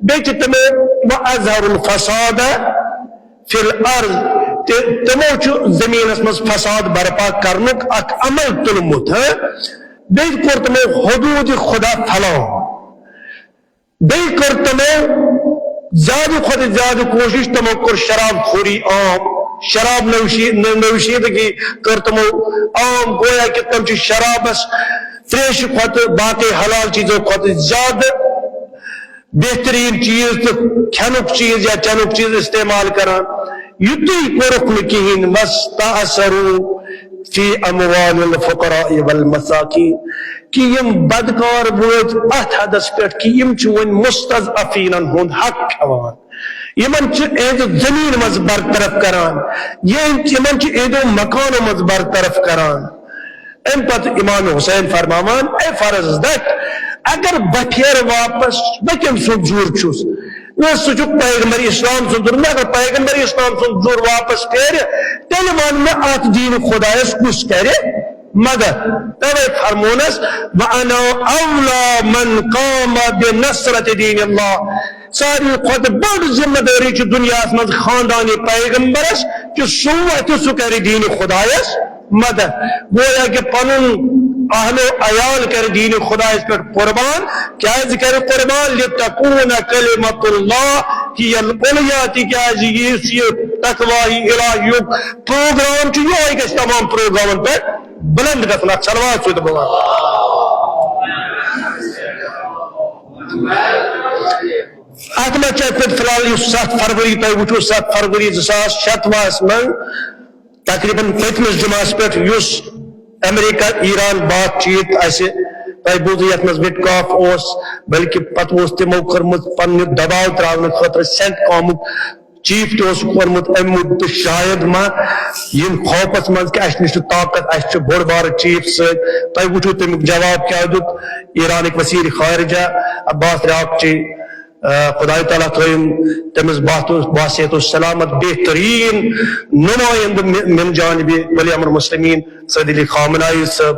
بیٚیہِ چھِ تِمو واظہروا الفساد فی الارض، تہِ تِمو چھُ زٔمیٖنَس منٛز فساد برپا کرنُک اکھ عمل تُلمُت، ہاں؟ بیٚیہِ کوٚر تِمو حدوٗد خدا فلاح۔ بیٚیہِ کٔر تِمو زیادٕ کھۄتہٕ زیادٕ کوٗشِش، تِمو کٔر شراب خوری عام، شراب نوشی-، نوشیدگی کٔر تِمو عام، گویا کہِ تِم چھِ شرابس تریشہِ کھۄتہٕ، باقٕے حلال چیٖزو کھۄتہٕ زیادٕ بہتریٖن چیٖز تہٕ کھٮ۪نُک چیٖز یا چٮ۪نُک چیٖز استعمال کران۔ یُتُے کوٚرُکھ نہٕ کِہیٖنۍ، واستعصروا فی اموال الفقراء والمساکین، کہِ یِم بدکار وٲتۍ اتھ حدس پٮ۪ٹھ کہِ یِم چھِ وۄنۍ مستضعفینن ہُنٛد حق کھٮ۪وان، یِمن چھِ اِہنٛزِ زٔمیٖن منٛز برطرف کران، یِم، یِمن چھِ اِہنٛدیو مکانو منٛز برطرف کران۔ امہِ پتہٕ امام حسین فرماوان، اے فرض دٹ، اگر بہٕ پھیرٕ واپس، بہٕ کٔمۍ سُنٛد زُر چھُس؟ نہ، سُہ چھُ پیغمبر اسلام سُنٛد زُر۔ مےٚ اگر پیغمبر اسلام سُنٛد زُر واپس پھیرِ، تیٚلہِ وَن مےٚ اتھ دیٖنہِ خۄدایس کُس کرِ مدد۔ توے فرمونس، "وَأَنَا أَوْلَى مَنْ قَامَ بِنَصْرَةِ دِينِ اللَّهِ"۔ ساروی کھۄتہٕ بٔڑ ذمہ دٲری چھِ دُنیاہس منٛز خاندانِ پیغمبرس کہِ سُہ وۄتھِ، سُہ کرِ دیٖنہِ خۄدایس مدد۔ گویا کہ پنُن اہل و عیال کرِ دیٖنہِ خۄدایس پٮ۪ٹھ قربان۔ کیازِ کرِ قربان؟ لِتَكُونَ كَلِمَةُ اللَّهِ هِيَ الْعُلْيَا، تِکیازِ یُس یہِ تقوی الہیُک پروگرام چھُ، یِہوٚے گژھِ تمام پروگرامن پٮ۪ٹھ بلند گژھُن۔ اکھ صلوات سۭتۍ بولا۔ اتھ منٛز چھِ اتھ پٮ۪ٹھ فی الحال یُس ستھ فروری تۄہہِ وٕچھو، ستھ فروری زٕ ساس شتوُہس منٛز تقریباً پٔتمِس جمعس پٮ۪ٹھ یُس امریکہ ایران بات چیت اسہِ تۄہہِ بوٗزوٕ، یتھ منٛز وِٹکاف اوس، بلکہ پتہٕ اوس تِمو کٔرمٕژ پننہِ دباو تراونہٕ خٲطرٕ سینٹ کامُک چیف تہِ اوسُکھ ووٚنمُت امہِ مُدتہٕ، شاید ما یِم خوفس منٛز کہِ اسہِ نِش چھُ طاقت، اسہِ چھُ بوٚڑ بارٕ چیف سۭتۍ۔ تۄہہِ وٕچھِو تمیُک جواب کیٛاہ دیُت ایرانٕکۍ وزیر خارجہ عباس راغچی، آ، خدایہِ تعالیٰ تھٲیِن تٔمِس بحت-، بحثیت و سلامت بہتریٖن نُمٲیِندٕ مِ-، من جانبِ ولی امر مسلمین سید علی خامنائی صٲب۔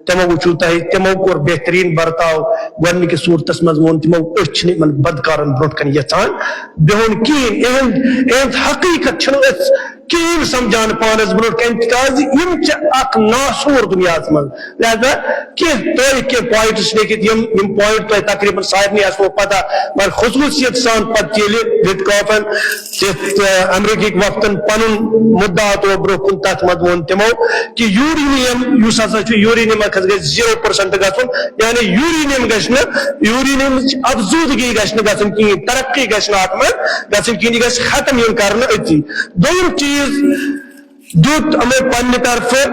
تِمو وٕچھِو تۄہہِ، تِمو کوٚر بہتریٖن برتاو۔ گۄڈٕنِکِس صوٗرتس منٛز ووٚن تِمو، أسۍ چھِنہٕ یِمن بدکارن برونٛٹھ کنہِ یژھان بِہُن کِہیٖنۍ۔ یِہُنٛد، یِہُنٛد حقیٖقت چھِنہٕ أسۍ کِہیٖنۍ سمجھان پانس برونٛٹھ کنہِ، تِکیازِ یِم چھِ اکھ ناسوٗر دُنیاہس منٛز۔ لہذا کینٛہہ تۄہہِ کینٛہہ points لیکھِتھ، یِم، یِم point تۄہہِ تقریباً سارنٕے آسنو پتہ، مگر خصوٗصیت سان پتہٕ ییٚلہِ وِٹکافن تہٕ، آ، امریکہٕکۍ وفدن پنُن مُدعا تھوٚو برونٛہہ کُن، تتھ منٛز ووٚن تِمو کہِ یوٗرینیم یُس ہسا چھُ، یوٗرینیمس گژھِ zero percent گژھُن، یعنی یوٗرینیم گژھِ نہٕ، یوٗرینیمٕچ افزودگی گژھِ نہٕ گژھٕنۍ کِہیٖنۍ، ترقی گژھِ نہٕ اتھ منٛز گژھٕنۍ کِہیٖنۍ، یہِ گژھِ ختم یُن کرنہٕ أتی۔ دوٚیِم چیٖز، دیُت یِمو پننہِ طرفہٕ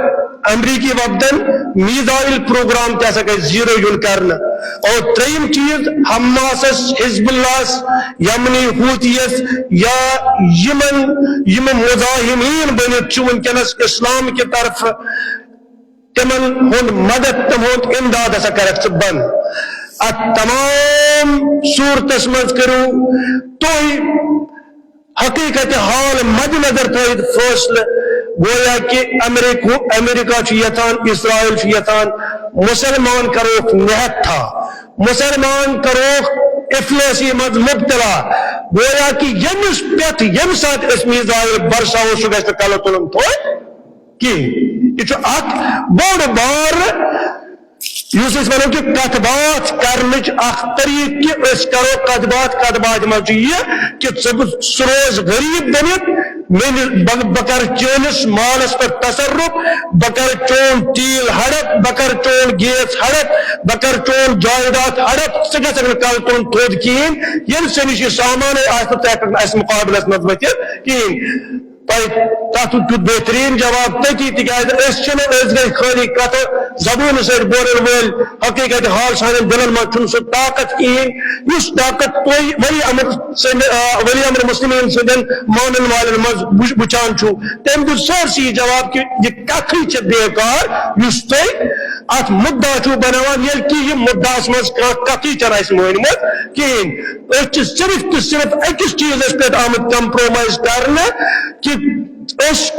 امریکی وفدن میزائل پروگرام تہِ ہسا گژھِ zero یُن کرنہٕ۔ اور ترٛیٚیِم چیٖز، حماسس، حزب اللہس، یمنی حوثیس یا یِمن، یِم مزاحمین بٔنِتھ چھِ وٕنکیٚنس اسلام کہِ طرفہٕ، تِمن ہُنٛد مدد، تِہُنٛد امداد ہسا کرکھ ژٕ بنٛد۔ اتھ تمام صورتس منٛز کٔرِو تُہۍ حقیقت حال مد نظر تھٲوِتھ فٲصلہٕ، گویا کہ امریکہ، امریکہ چھُ یژھان، اسرائیل چھُ یژھان، مسلمان کروکھ نہتھا، مسلمان کروکھ افلٲسی منٛز مبتلا۔ گویا کہ ییٚمِس پٮ۪ٹھ ییٚمہِ ساتہٕ أسۍ میزائل برساوو، سُہ گژھِ نہٕ کلہٕ تُلُن تھوٚد کِہیٖنۍ۔ یہِ چھُ اکھ بوٚڑ بار یُس أسۍ وَنو کہِ کَتھ باتھ کَرنٕچ اَکھ طریٖقہٕ کہِ أسۍ کَرو کَتھ باتھ، کَتھ باتھِ منٛز چھُ یہِ کہِ ژٕ بہٕ، سُہ روزِ غریٖب بٔنِتھ، مےٚ نِش، بہٕ، بہٕ کَرٕ چٲنِس مالَس پٮ۪ٹھ تصرُف، بہٕ کَرٕ چون تیٖل ہڑپ، بہٕ کَرٕ چون گیس ہڑپ، بہٕ کَرٕ چون جایداد ہڑپ، ژٕ گژھکھ نہٕ کَلہٕ تُلُن تھوٚد کِہیٖنۍ، ییٚلہِ ژےٚ نِش یہِ سامانٕے آسہِ نہٕ، ژٕ ہٮ۪کَکھ نہٕ اَسہِ مُقابلَس منٛز ؤتھِتھ کِہیٖنۍ۔ تۄہہِ تَتھ دیُت بہتریٖن جواب تٔتی، تِکیٛازِ أسۍ چھِنہٕ، أسۍ گٔے خٲلی کَتھٕ زبٲنہِ سۭتۍ بولَن وٲلۍ، حقیٖقت حال سانٮ۪ن دِلَن منٛز چھُنہٕ سُہ طاقت کِہیٖنۍ، یُس طاقت تُہۍ ولی امر سٕنٛدِ، آ، ولی امر مسلمین سٕنٛدٮ۪ن مانَن والٮ۪ن منٛز وٕچھ-، وٕچھان چھُو۔ تٔمۍ دیُت سٲرسٕے یہِ جواب کہِ یہِ کَتھٕے چھِ بیکار، یُس تُہۍ اَتھ مُدعا چھُو بَناوان، ییٚلہِ کہِ یہِ مُدعاہَس منٛز کانٛہہ کَتھٕے چھَنہٕ اَسہِ مٲنمٕژ کِہیٖنۍ۔ أسۍ چھِ صرف تہٕ صرف أکِس چیٖزَس پٮ۪ٹھ آمٕتۍ compromise کرنہٕ کہِ أسۍ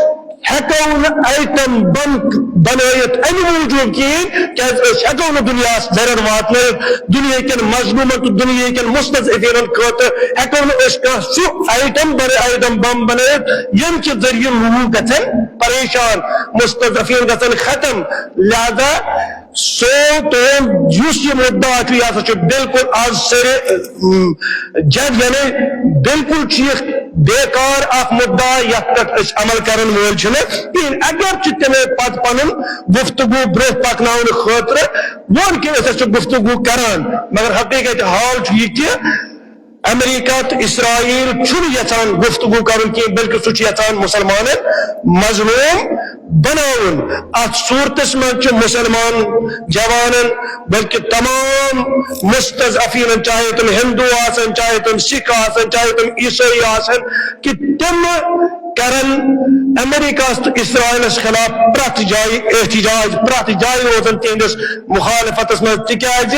ہٮ۪کو نہٕ atom bomb بنٲیِتھ اَمہِ موٗجوٗب کِہیٖنۍ، کیٛازِ أسۍ ہٮ۪کو نہٕ دُنیاہَس ضرر واتنٲیِتھ، دُنیاہکٮ۪ن مظلوٗمَن تہٕ دُنیاہکٮ۪ن مستضعفیٖنَن خٲطرٕ ہٮ۪کو نہٕ أسۍ کانٛہہ سُہ atom بر-، atom bomb بنٲیِتھ، ییٚمہِ کہِ ذٔریعہٕ لوٗکھ گژھن پریشان، مستضعفیٖن گژھن ختم۔ لہذا سو تُہُنٛد یُس یہِ مُدعا چھُ، یہِ ہسا چھُ بالکل آز سرِ، اۭں، جد، یعنی بالکل چھُ یہِ بیکار اکھ مدعا یتھ پٮ۪ٹھ أسۍ عمل کرن وٲلۍ چھِنہٕ کِہیٖنۍ۔ اگرچہِ تِمو پتہٕ پنُن گفتگو برٛونٛہہ پکناونہٕ خٲطرٕ ووٚن کہِ أسۍ ہسا چھِ گفتگو کران، مگر حقیقت حال چھُ یہِ کہِ امریکہ تہٕ اسرائیل چھُنہٕ یژھان گفتگو کرُن کینٛہہ، بلکہِ سُہ چھُ یژھان مسلمانن مظلوم بناوُن۔ اتھ صورتس منٛز چھُ مسلمان جوانن، بلکہِ تمام مستضعفینن، چاہے تِم ہندو آسن، چاہے تِم سکھ آسن، چاہے تِم عیسائی آسن، کہِ تِم کرن امریکہس تہٕ اسرائیلس خلاف پرٛٮ۪تھ جایہِ احتجاج، پرٛٮ۪تھ جایہِ روزن تِہنٛدِس مخالفتس منٛز، تِکیازِ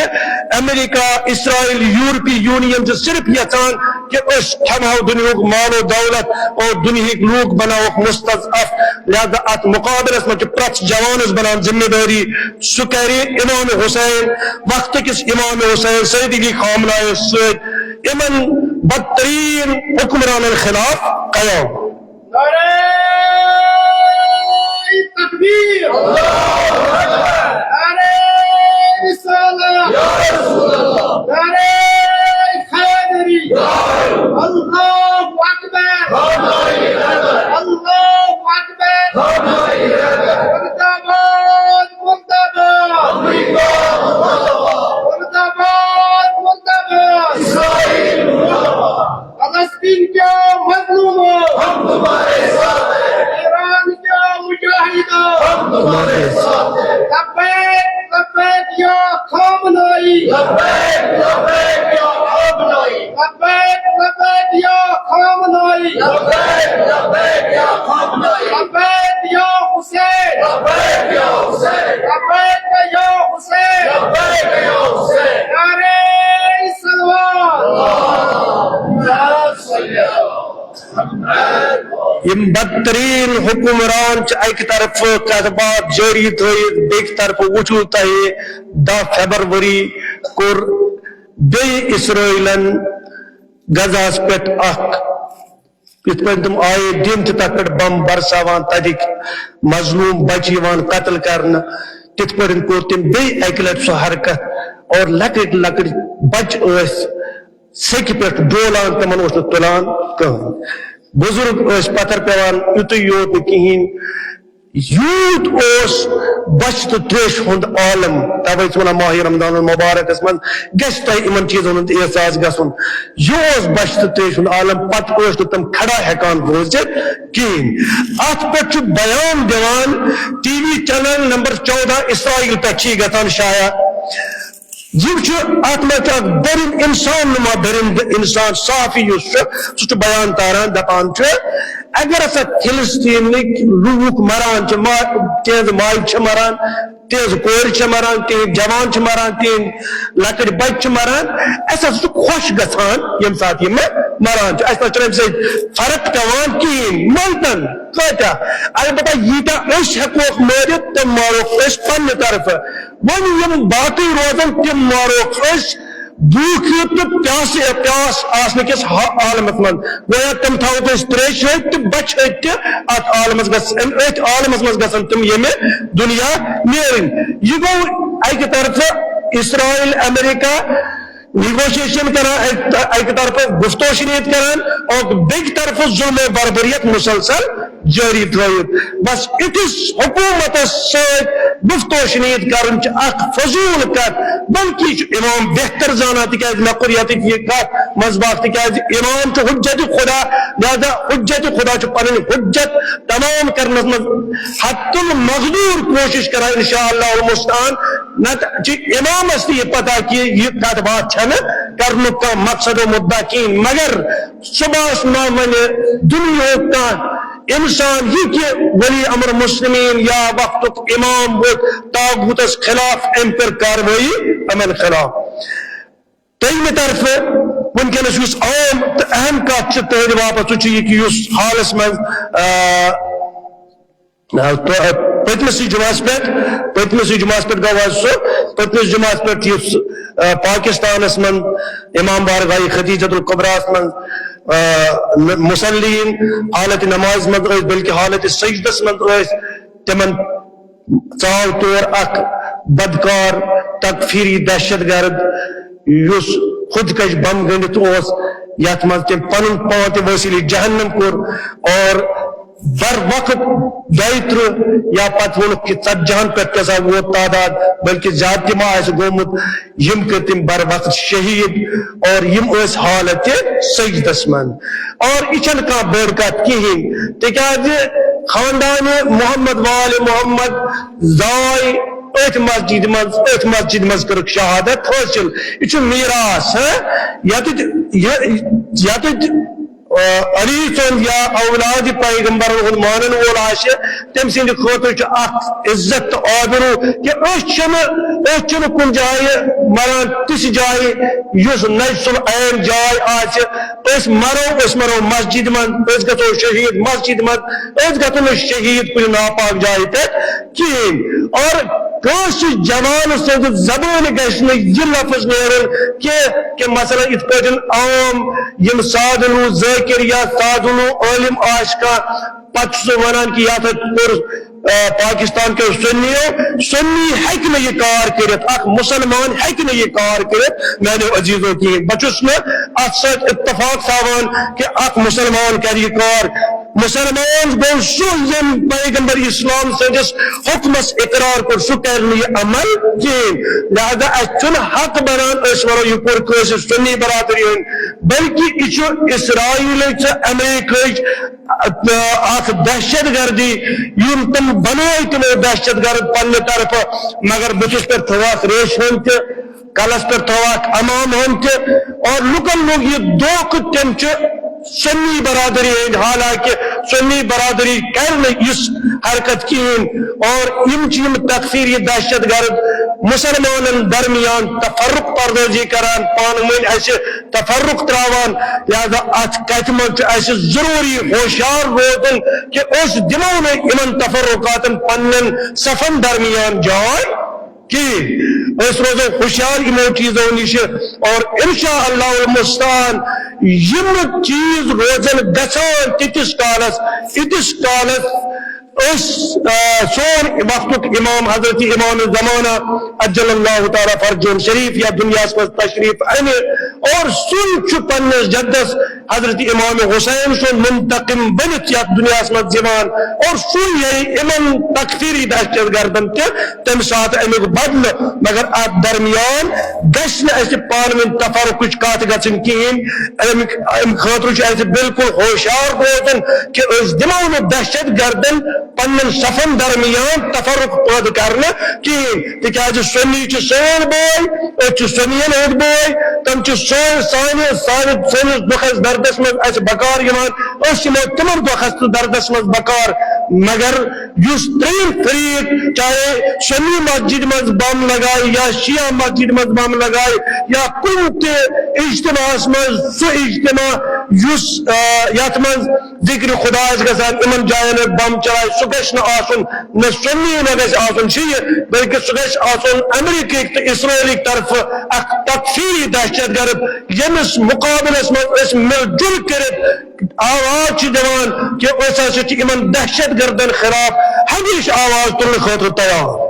امریکہ، اسرائیل، یورپی یونین چھِ صرف یژھان کہِ أسۍ کھٮ۪مہو دُنیہُک مال و دولت اور دُنیہٕکۍ لوٗکھ بناووکھ مستضعف۔ لہذا اتھ مقابلس منٛز چھِ پرٛٮ۪تھ جوانس بنان ذمہ دٲری، سُہ کرِ امام حسین، وقتہٕ کِس امام حسین سید علی خامنہ یس سۭتۍ یِمن بدترین حکمرانن خلاف قیام۔ نعرہ تکبیر، نعرہ رسالت، نعرہ حیدری، اللہ اکبر، اللہ اکبر، مردہ باد، مردہ باد، مردہ باد، مردہ باد، اسرائیل مردہ باد۔ فلسطین کے مظلوموں، ہم تمہارے ساتھ ہیں۔ ایران کے مجاہدوں، ہم تمہارے ساتھ ہیں۔ لبیک، لبیک یا خامنائی، لبیک، لبیک یا خامنائی، لبیک، لبیک یا خامنائی، لبیک، لبیک یا خامنائی، لبیک یا حسین، لبیک یا حسین، لبیک یا حسین، لبیک یا حسین۔ نعرہ صلوات۔ یِم بدترین حکمران چھِ اکہِ طرفہٕ کتھ باتھ جٲری تھٲیِتھ، بیٚکہِ طرفہٕ وٕچھِو تۄہہِ دَہ فیبرؤری کوٚر بیٚیہِ اسرائیلن غزہس پٮ۪ٹھ اکھ، یِتھ پٲٹھۍ تِم آیے دِن تہٕ تتھ پٮ۪ٹھ بم برساوان، تتِکۍ مظلوم بچہِ یِوان قتل کرنہٕ، تِتھ پٲٹھۍ کوٚر تٔمۍ بیٚیہِ اکہِ لٹہِ سۄ حرکت اور لۄکٕٹۍ لۄکٕٹۍ بچہِ ٲسۍ سیٚکہِ پٮ۪ٹھ ڈولان، تِمن اوس نہٕ تُلان کٕہٕنۍ۔ بُزرگ ٲسۍ پتھر پٮ۪وان، یُتُے یوت نہٕ کِہیٖنۍ، یوٗت اوس بۄچھِ تہٕ تریشہِ ہُنٛد عالم۔ توے چھِ ونان ماہِ رمضان المبارکس منٛز گژھِ تۄہہِ یِمن چیٖزن ہُنٛد احساس گژھُن۔ یہِ اوس بۄچھِ تہٕ تریشہِ ہُنٛد عالم، پتہٕ ٲسۍ نہٕ تِم کھڑا ہٮ۪کان روٗزِتھ کِہیٖنۍ۔ اتھ پٮ۪ٹھ چھُ بیان دِوان ٹی وی چینل نمبر چودہ اسرائیل پٮ۪ٹھ چھِ یہِ گژھان شایع۔ یِم چھِ، اتھ منٛز چھُ اکھ دٔرِنٛد انسان نما دٔرِنٛد انسان صحافی یُس چھُ، سُہ چھُ بیان تاران، دپان چھُ، اگر ہسا فلسطینٕکۍ لوٗکھ مران چھِ، ما-، تِہنٛز ماجہِ چھِ مران، تِہنٛز کورِ چھِ مران، تِہنٛدۍ جوان چھِ مران، تِہنٛدۍ لۄکٕٹۍ بچہِ چھِ مران، اسہِ ہسا چھُ خۄش گژھان ییٚمہِ ساتہٕ یِم مران چھِ۔ اسہِ نہ چھُنہٕ امہِ سۭتۍ فرق پٮ۪وان کِہیٖنۍ، مٲلتن کۭتیاہ، البتہ ییٖتیاہ أسۍ ہٮ۪کوکھ مٲرِتھ، تِم ماروکھ أسۍ پننہِ طرفہٕ۔ وۄنۍ یِم باقٕے روزن، تِم ماروکھ أسۍ بھوٗکہِ تہٕ پیاسہٕ، پیاس آسنہٕ کِس ہا-، عالمس منٛز۔ گویا تِم تھاووکھ أسۍ تریشہِ ہٕتۍ تہٕ بۄچھِ ہٕتۍ تہِ اتھ عالمس گژھ-، أمۍ أتھۍ عالمس منٛز گژھن تِم ییٚمہِ دُنیا نیرٕنۍ۔ یہِ گوٚو اکہِ طرفہٕ اسرائیل، امریکہ نیگوشیشن کران، اکہِ، اکہِ طرفہٕ گفت و شنید کران اور بیٚکہِ طرفہٕ ظلم و بربریت مسلسل جٲری تھٲوِتھ۔ بس أکِس حکوٗمتس سۭتۍ گفت و شنید کرُن چھِ اکھ فضوٗل کتھ، بلکہِ یہِ چھُ امام بہتر زانان، تِکیازِ مےٚ کوٚر ییٚتہِ یہِ کتھ منٛز باقٕے، تِکیازِ امام چھُ حجت خدا، لہذا حجت خدا چھُ پنٕنۍ حجت تمام کرنس منٛز حتی المقدور کوٗشش کران، انشاءاللہ المستعان۔ نتہٕ چھِ امامس تہِ یہِ پتہ کہِ یہِ کتھ باتھ چھنہٕ کرنُک کانٛہہ مقصد و مدعا کِہیٖنۍ، مگر صبحس ما ونہِ دُنیاہُک کانٛہہ انسان یہِ کہِ ولی امر مسلمین یا وقتُک امام ووت طاغوتس خلاف، أمۍ کٔر کاروٲیی یِمن خلاف۔ دوٚیمہِ طرفہٕ وٕنکیٚنس یُس عام تہٕ اہم کتھ چھِ تُہنٛدِ باپتھ، سُہ چھُ یہِ کہِ یُس حالس منٛز، آ، آ، تہٕ، آ، پٔتمِسٕے جمعس پٮ۪ٹھ، پٔتمِسٕے جمعس پٮ۪ٹھ گوٚو حظ سُہ، پٔتمِس جمعس پٮ۪ٹھ یُس، آ، پاکستانس منٛز امام بارگاہ خدیجۃ الکبریٰ ہس منٛز، آ، ن-، مصلین حالت نماز منٛز ٲسۍ، بلکہِ حالت سجدس منٛز ٲسۍ، تِمن ژاو تور اکھ بدکار تکفیری دہشت گرد، یُس خودکش بم گٔنڈِتھ اوس۔ یتھ منٛز تٔمۍ پنُن پان تہِ وسیلہِ جہنم کوٚر اور بر وقت دۄیہِ ترٕہ یا پتہٕ ووٚنُکھ کہِ ژتجی ہن پٮ۪ٹھ تہِ ہسا ووت تعداد، بلکہِ زیادٕ تہِ ما آسہِ گوٚمُت، یِم کٔرۍ تٔمۍ بر وقت شہید اور یِم ٲسۍ حالت سجدس منٛز۔ اور یہِ چھنہٕ کانٛہہ بٔڑ کتھ کِہیٖنۍ، تِکیازِ خاندان محمد وال محمد زاے أتھۍ مسجد منٛز، أتھۍ مسجد منٛز کٔرٕکھ شہادت حٲصِل۔ یہِ چھُ میراث، ہہ؟ یتٮ۪تھ یہِ، یتٮ۪تھ، آ، علی سُنٛد یا اولاد پیغمبرن ہُنٛد مانن وول آسہِ، تٔمۍ سٕنٛدِ خٲطرٕ چھُ اکھ عزت تہٕ آبروٗ کہِ أسۍ چھِنہٕ، أسۍ چھِنہٕ کُنہِ جایہِ مران تِژھ جایہِ یُس نجس العین جاے آسہِ۔ أسۍ مرو، أسۍ مرو مسجد منٛز، أسۍ گژھو شہید مسجد منٛز، أسۍ گژھو نہٕ شہید کُنہِ ناپاک جایہِ پٮ۪ٹھ کِہیٖنۍ۔ اور کٲنٛسہِ جوان سٕنٛزِ زبٲنہِ گژھِ نہٕ یہِ لفظ نیرُن کینٛہہ کہِ مثلاً یِتھ پٲٹھۍ عام یِم سادٕ لوٗ ذٲکِر یا سادٕ لوٗ عٲلِم آسہِ کانٛہہ، پتہٕ چھُ سُہ ونان کہِ یتھ ہا کوٚر، آ، پاکستان کیو سُنیو، سُنی ہیٚکہِ نہٕ یہِ کار کٔرِتھ، اکھ مسلمان ہیٚکہِ نہٕ یہِ کار کٔرِتھ میانیو عزیزو کِہیٖنۍ۔ بہٕ چھُس نہٕ اتھ سۭتۍ اتفاق تھاوان کہِ اکھ مسلمان کرِ یہِ کار۔ مسلمان گوٚو سُہ ییٚمۍ پیغمبر اسلام سٕنٛدِس حکمس اقرار کوٚر، سُہ کرِ نہٕ یہِ عمل کِہیٖنۍ۔ لہذا اسہِ چھُنہٕ حق بنان أسۍ ونو یہِ کوٚر کٲنٛسہِ سُنی برادری ہُنٛد، بلکہِ یہِ چھُ اسرائیلٕچ تہٕ امریکہٕچ اکھ دہشت گردی، یِم تِم بنٲے تِمو دہشت گرد پننہِ طرفہٕ، مگر بٕتھِس پٮ۪ٹھ تھٲوہَکھ ریشہِ ہُنٛد تہِ، کلس پٮ۪ٹھ تھٲوہَکھ عمامہٕ ہُنٛد تہِ، اور لُکن لوٚگ یہِ دھوکہٕ تِم چھِ سُنی برادری ہٕنٛدۍ، حالانکہ سُنی برادری کرِ نہٕ یِژھ حرکت کِہیٖنۍ، اور یِم چھِ یِم تکفیری دہشت گرد مسلمانن درمیان تفرق پردٲزی کران، پانہٕ ؤنۍ اسہِ تفرق تراوان۔ لہذا اتھ کتھِ منٛز چھُ اسہِ ضروری ہوشیار روزُن کہِ أسۍ دِمو نہٕ یِمن تفرقاتن پننٮ۪ن صفن درمیان جاے کِہیٖنۍ۔ أسۍ روزو ہوشیار یِمو چیٖزو نِش اور انشاء اللہ المستعان یِم چیٖز روزن گژھان تیٖتِس کالس، ییٖتِس کالس أسۍ، آ، سون وقتُک امام حضرت امام زمانہ عجل اللہ تعالیٰ فرجہ شریف یا دنیاہس منٛز تشریف انہِ اور سُے چھُ پننِس جدس حضرت امام حسین سُنٛد منتقم بٔنِتھ یتھ دنیاہس منٛز یِوان اور سُے ییہِ یِمن تکفیری دہشت گردن تہِ تمہِ ساتہٕ امیُک بدلہٕ۔ مگر اتھ درمیان گژھِ نہٕ اسہِ پانہٕ ؤنۍ تفرقٕچ کتھ گژھٕنۍ کِہیٖنۍ۔ امہِ، امہِ خٲطرٕ چھُ اسہِ بالکل ہوشیار روزُن کہِ أسۍ دِمو نہٕ دہشت گردن پننٮ۪ن صفن درمیان تفرق پٲدٕ کرنہٕ کِہیٖنۍ، تِکیازِ سُنی چھِ سٲنۍ بٲے، أسۍ چھِ سُنیَن ہٕنٛدۍ بٲے، تِم چھِ سٲنۍ، سانہِ، سانہِ، سٲنِس دُکھس دردس منٛز اَسہِ بکار یِوان، أسۍ یِمو تِمن دُکھس تہٕ دردس منٛز بکار۔ مگر یُس ترٛیٚیِم فریق، چاہے سُنی مسجد منٛز بم لگایہِ یا شیعہ مسجد منٛز بم لگایہِ یا کُنہِ تہِ اجتماعس منٛز، سُہ اجتماع یُس، آ، یتھ منٛز ذکر خدا آسہِ گژھان، یِمن جاین بم چلاوِ، سُہ گژھِ نہٕ آسُن، نہ سُنی نہ گژھِ آسُن شیعہ، بلکہ سُہ گژھِ آسُن امریکہٕکۍ تہٕ اسرائیلٕکۍ طرفہٕ اکھ تکفیری دہشت گرد، ییٚمِس مقابلس منٛز أسۍ مِل جُل کٔرِتھ آواز چھِ دِوان کہِ أسۍ ہسا چھِ یِمن دہشت گردن خلاف ہمیشہِ آواز تُلنہٕ خٲطرٕ تیار۔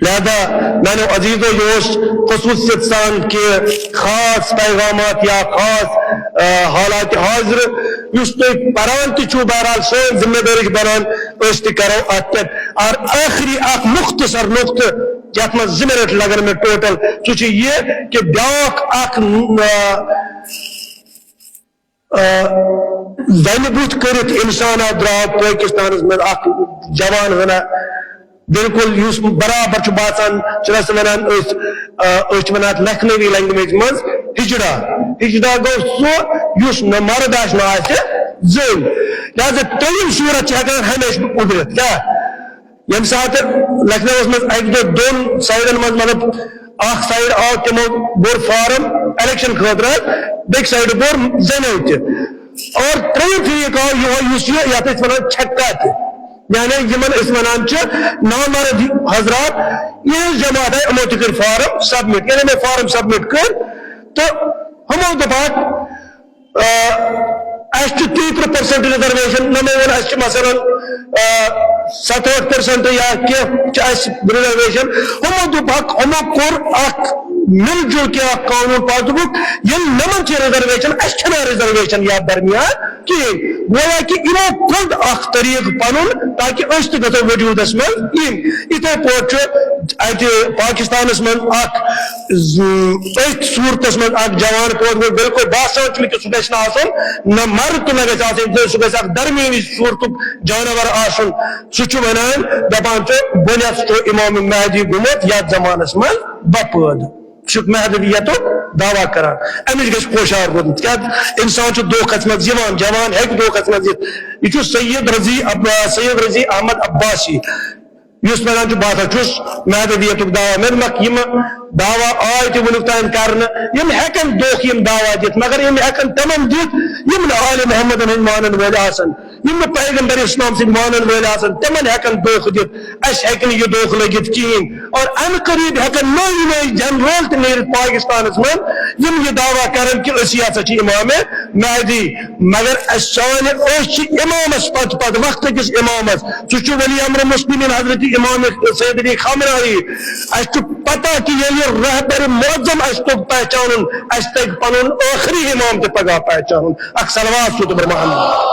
لہذا میانیو عزیزو، یہ اوس خصوصیت سان کہ خاص پیغامات یا خاص، آ، حالات حاضر یُس تُہۍ پران تہِ چھِو، بہرحال سٲنۍ ذمہ دٲری چھِ بنان، أسۍ تہِ کرو اتھ پٮ۪ٹھ۔ اور ٲخری اکھ مختصر نقطہٕ یتھ منٛز زٕ منٹ لگن مےٚ ٹوٹل، سُہ چھُ یہِ کہ بیاکھ اکھ، آ، آ، زنہِ بُتھ کٔرِتھ اِنسان آو، درٛاو پٲکِستانَس منٛز اکھ جوان ہنا، بالکل یُس برابر چھُ باسان، چھِنہ سُہ وَنان أسۍ، آ، أسۍ چھِ وَنان اَتھ لکھنوی language منٛز ہِجڑا۔ ہِجڑا گوٚو سُہ یُس نہ مرد آسہِ نہ آسہِ زٔنۍ۔ لہذا ترٛیٚیِم صوٗرت چھِ ہٮ۪کان ہمیشہِ اُبرِتھ۔ کیٛاہ؟ ییٚمہِ ساتہٕ لکھنؤَس منٛز اَکہِ دۄہ دۄن سایڈَن منٛز، مطلب، اکھ سایڈ آو، تِمو بوٚر فارم الیکشن خٲطرٕ، بیٚکہِ سایڈٕ بوٚر زَنیو تہِ۔ اور ترٛیٚیِم فریٖق آو یِہوٚے، یُس یہِ، یَتھ أسۍ وَنان چھکا تہِ، یعنی یِمن أسۍ وَنان چھِ نامرد حضرات، یِہٕنٛز جماعت آیہِ، یِمو تہِ کٔرۍ فارم سبمٹ، ییٚلہِ یِمو فارم سبمٹ کٔرۍ تہٕ ہُمو دوٚپہَکھ، آ، اسہِ چھُ تیٚیہِ ترٕٛہ percent reservation، نہ مےٚ ووٚن اسہِ چھِ مثلاً، آ، ستہٲٹھ percent یا کینٛہہ چھِ اسہِ reservation۔ ہُمو دوٚپ حق، ہُمو کوٚر اکھ مِل جُل کینٛہہ اکھ قونوٗن پاس، دوٚپُکھ، ییٚلہِ نَمَن چھِ reservation، اسہِ چھَنہٕ reservation یَتھ درمیان کِہیٖنۍ۔ گویا کہِ یِمو کوٚڑ اکھ طریٖقہٕ پَنُن، تاکہِ أسۍ تہِ گژھو وجوٗدَس منٛز یِنۍ۔ یِتھَے پٲٹھۍ چھُ اَتہِ پاکِستانَس منٛز اکھ ز-، أتھۍ صوٗرتَس منٛز اکھ جوان پٲدٕ گوٚو، بِلکُل باسان چھُ مےٚ کہِ سُہ گژھِ نہٕ آسُن نہ مرد تہٕ نہ گژھِ آسٕنۍ زٔنۍ، سُہ گژھِ اکھ درمیٲنی صوٗرتُک جانور آسُن۔ سُہ چھُ وَنان، دَپان چھُ، "بُنٮ۪تھ چھُ اِمام مہدی گوٚمُت یَتھ زمانَس منٛز بپٲدٕ۔" چھُ مہدویتُک دعویٰ کران، أمِس گژھِ پوشاک روزُن، تِکیٛازِ اِنسان چھُ دھوکَس منٛز یِوان، جوان ہیٚکہِ دھوکَس منٛز یِتھ۔ یہِ چھُ سید رضی عب-، سید رضی احمد عباسی، یُس وَنان چھُ، "بہٕ ہسا چھُس مہدویتُک دعویٰ۔" مےٚ دوٚپمَکھ، یِم دعویٰ آے تہِ وُنیُک تام کرنہٕ، یِم ہٮ۪کن دھوکہٕ یِم دعویٰ دِتھ، مگر یِم ہٮ۪کن تِمن دِتھ، یِم نہٕ آلِ محمدن ہٕنٛدۍ مانن وٲلۍ آسن، یِم نہٕ پیغمبر اسلام سٕنٛدۍ مانن وٲلۍ آسن، تِمن ہٮ۪کن دھوکہٕ دِتھ۔ اسہِ ہٮ۪کہِ نہٕ یہِ دھوکہٕ لٔگِتھ کِہیٖنۍ۔ اور امہِ قریب ہٮ۪کن نٔوۍ نٔوۍ جنرل تہِ نیٖرِتھ پاکستانس منٛز، یِم یہِ دعویٰ کرن کہِ أسی ہسا چھِ امام مہدی۔ مگر اسہِ سانہِ، أسۍ چھِ امامس پتہٕ پتہٕ، وقتہٕ کِس امامس۔ سُہ چھُ ولی امر مسلمین حضرت امام سید علی خامنہ ای۔ اسہِ چھُ پتہ کہِ ییٚلہِ رہبر معظم اسہِ توٚگ پہچانُن، اسہِ تگہِ پنُن ٲخری امام تہِ پگاہ پہچانُن۔ اکھ صلوات سوزتو بر محمد۔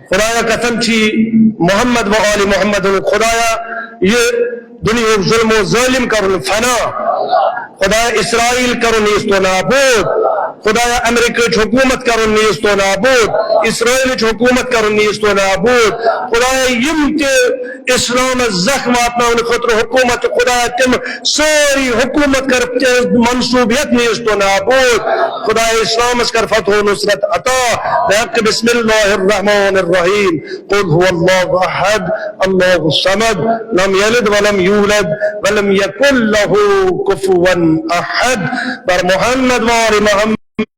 خدایا قسم چھی محمد و آل محمد۔ خدایا، یہِ دُنیاہُک ظلم و ظٲلم کرُن فنا۔ خدایا، اسرائیل کرُن نیست و نابود۔ خدایا، امریکہٕچ حکومت کرُن نیست و نابود۔ اسرائیلٕچ حکومت کرُن نیست و نابود۔ خدایا، یِم تہِ اسلامس زخم واتناونہٕ خٲطرٕ حکومت چھِ، خدایا، تِم سٲری حکومت کر تِہنٛز منصوٗبیت نیست و نابود۔ خدایا، اسلامس کر فتح و نصرت عطا۔ بحق بسم اللہ الرحمن الرحیم۔ قل هو الله احد، الله الصمد، لم يلد ولم يولد، ولم يكن له كفوا احد۔ بر محمد و آل محمد۔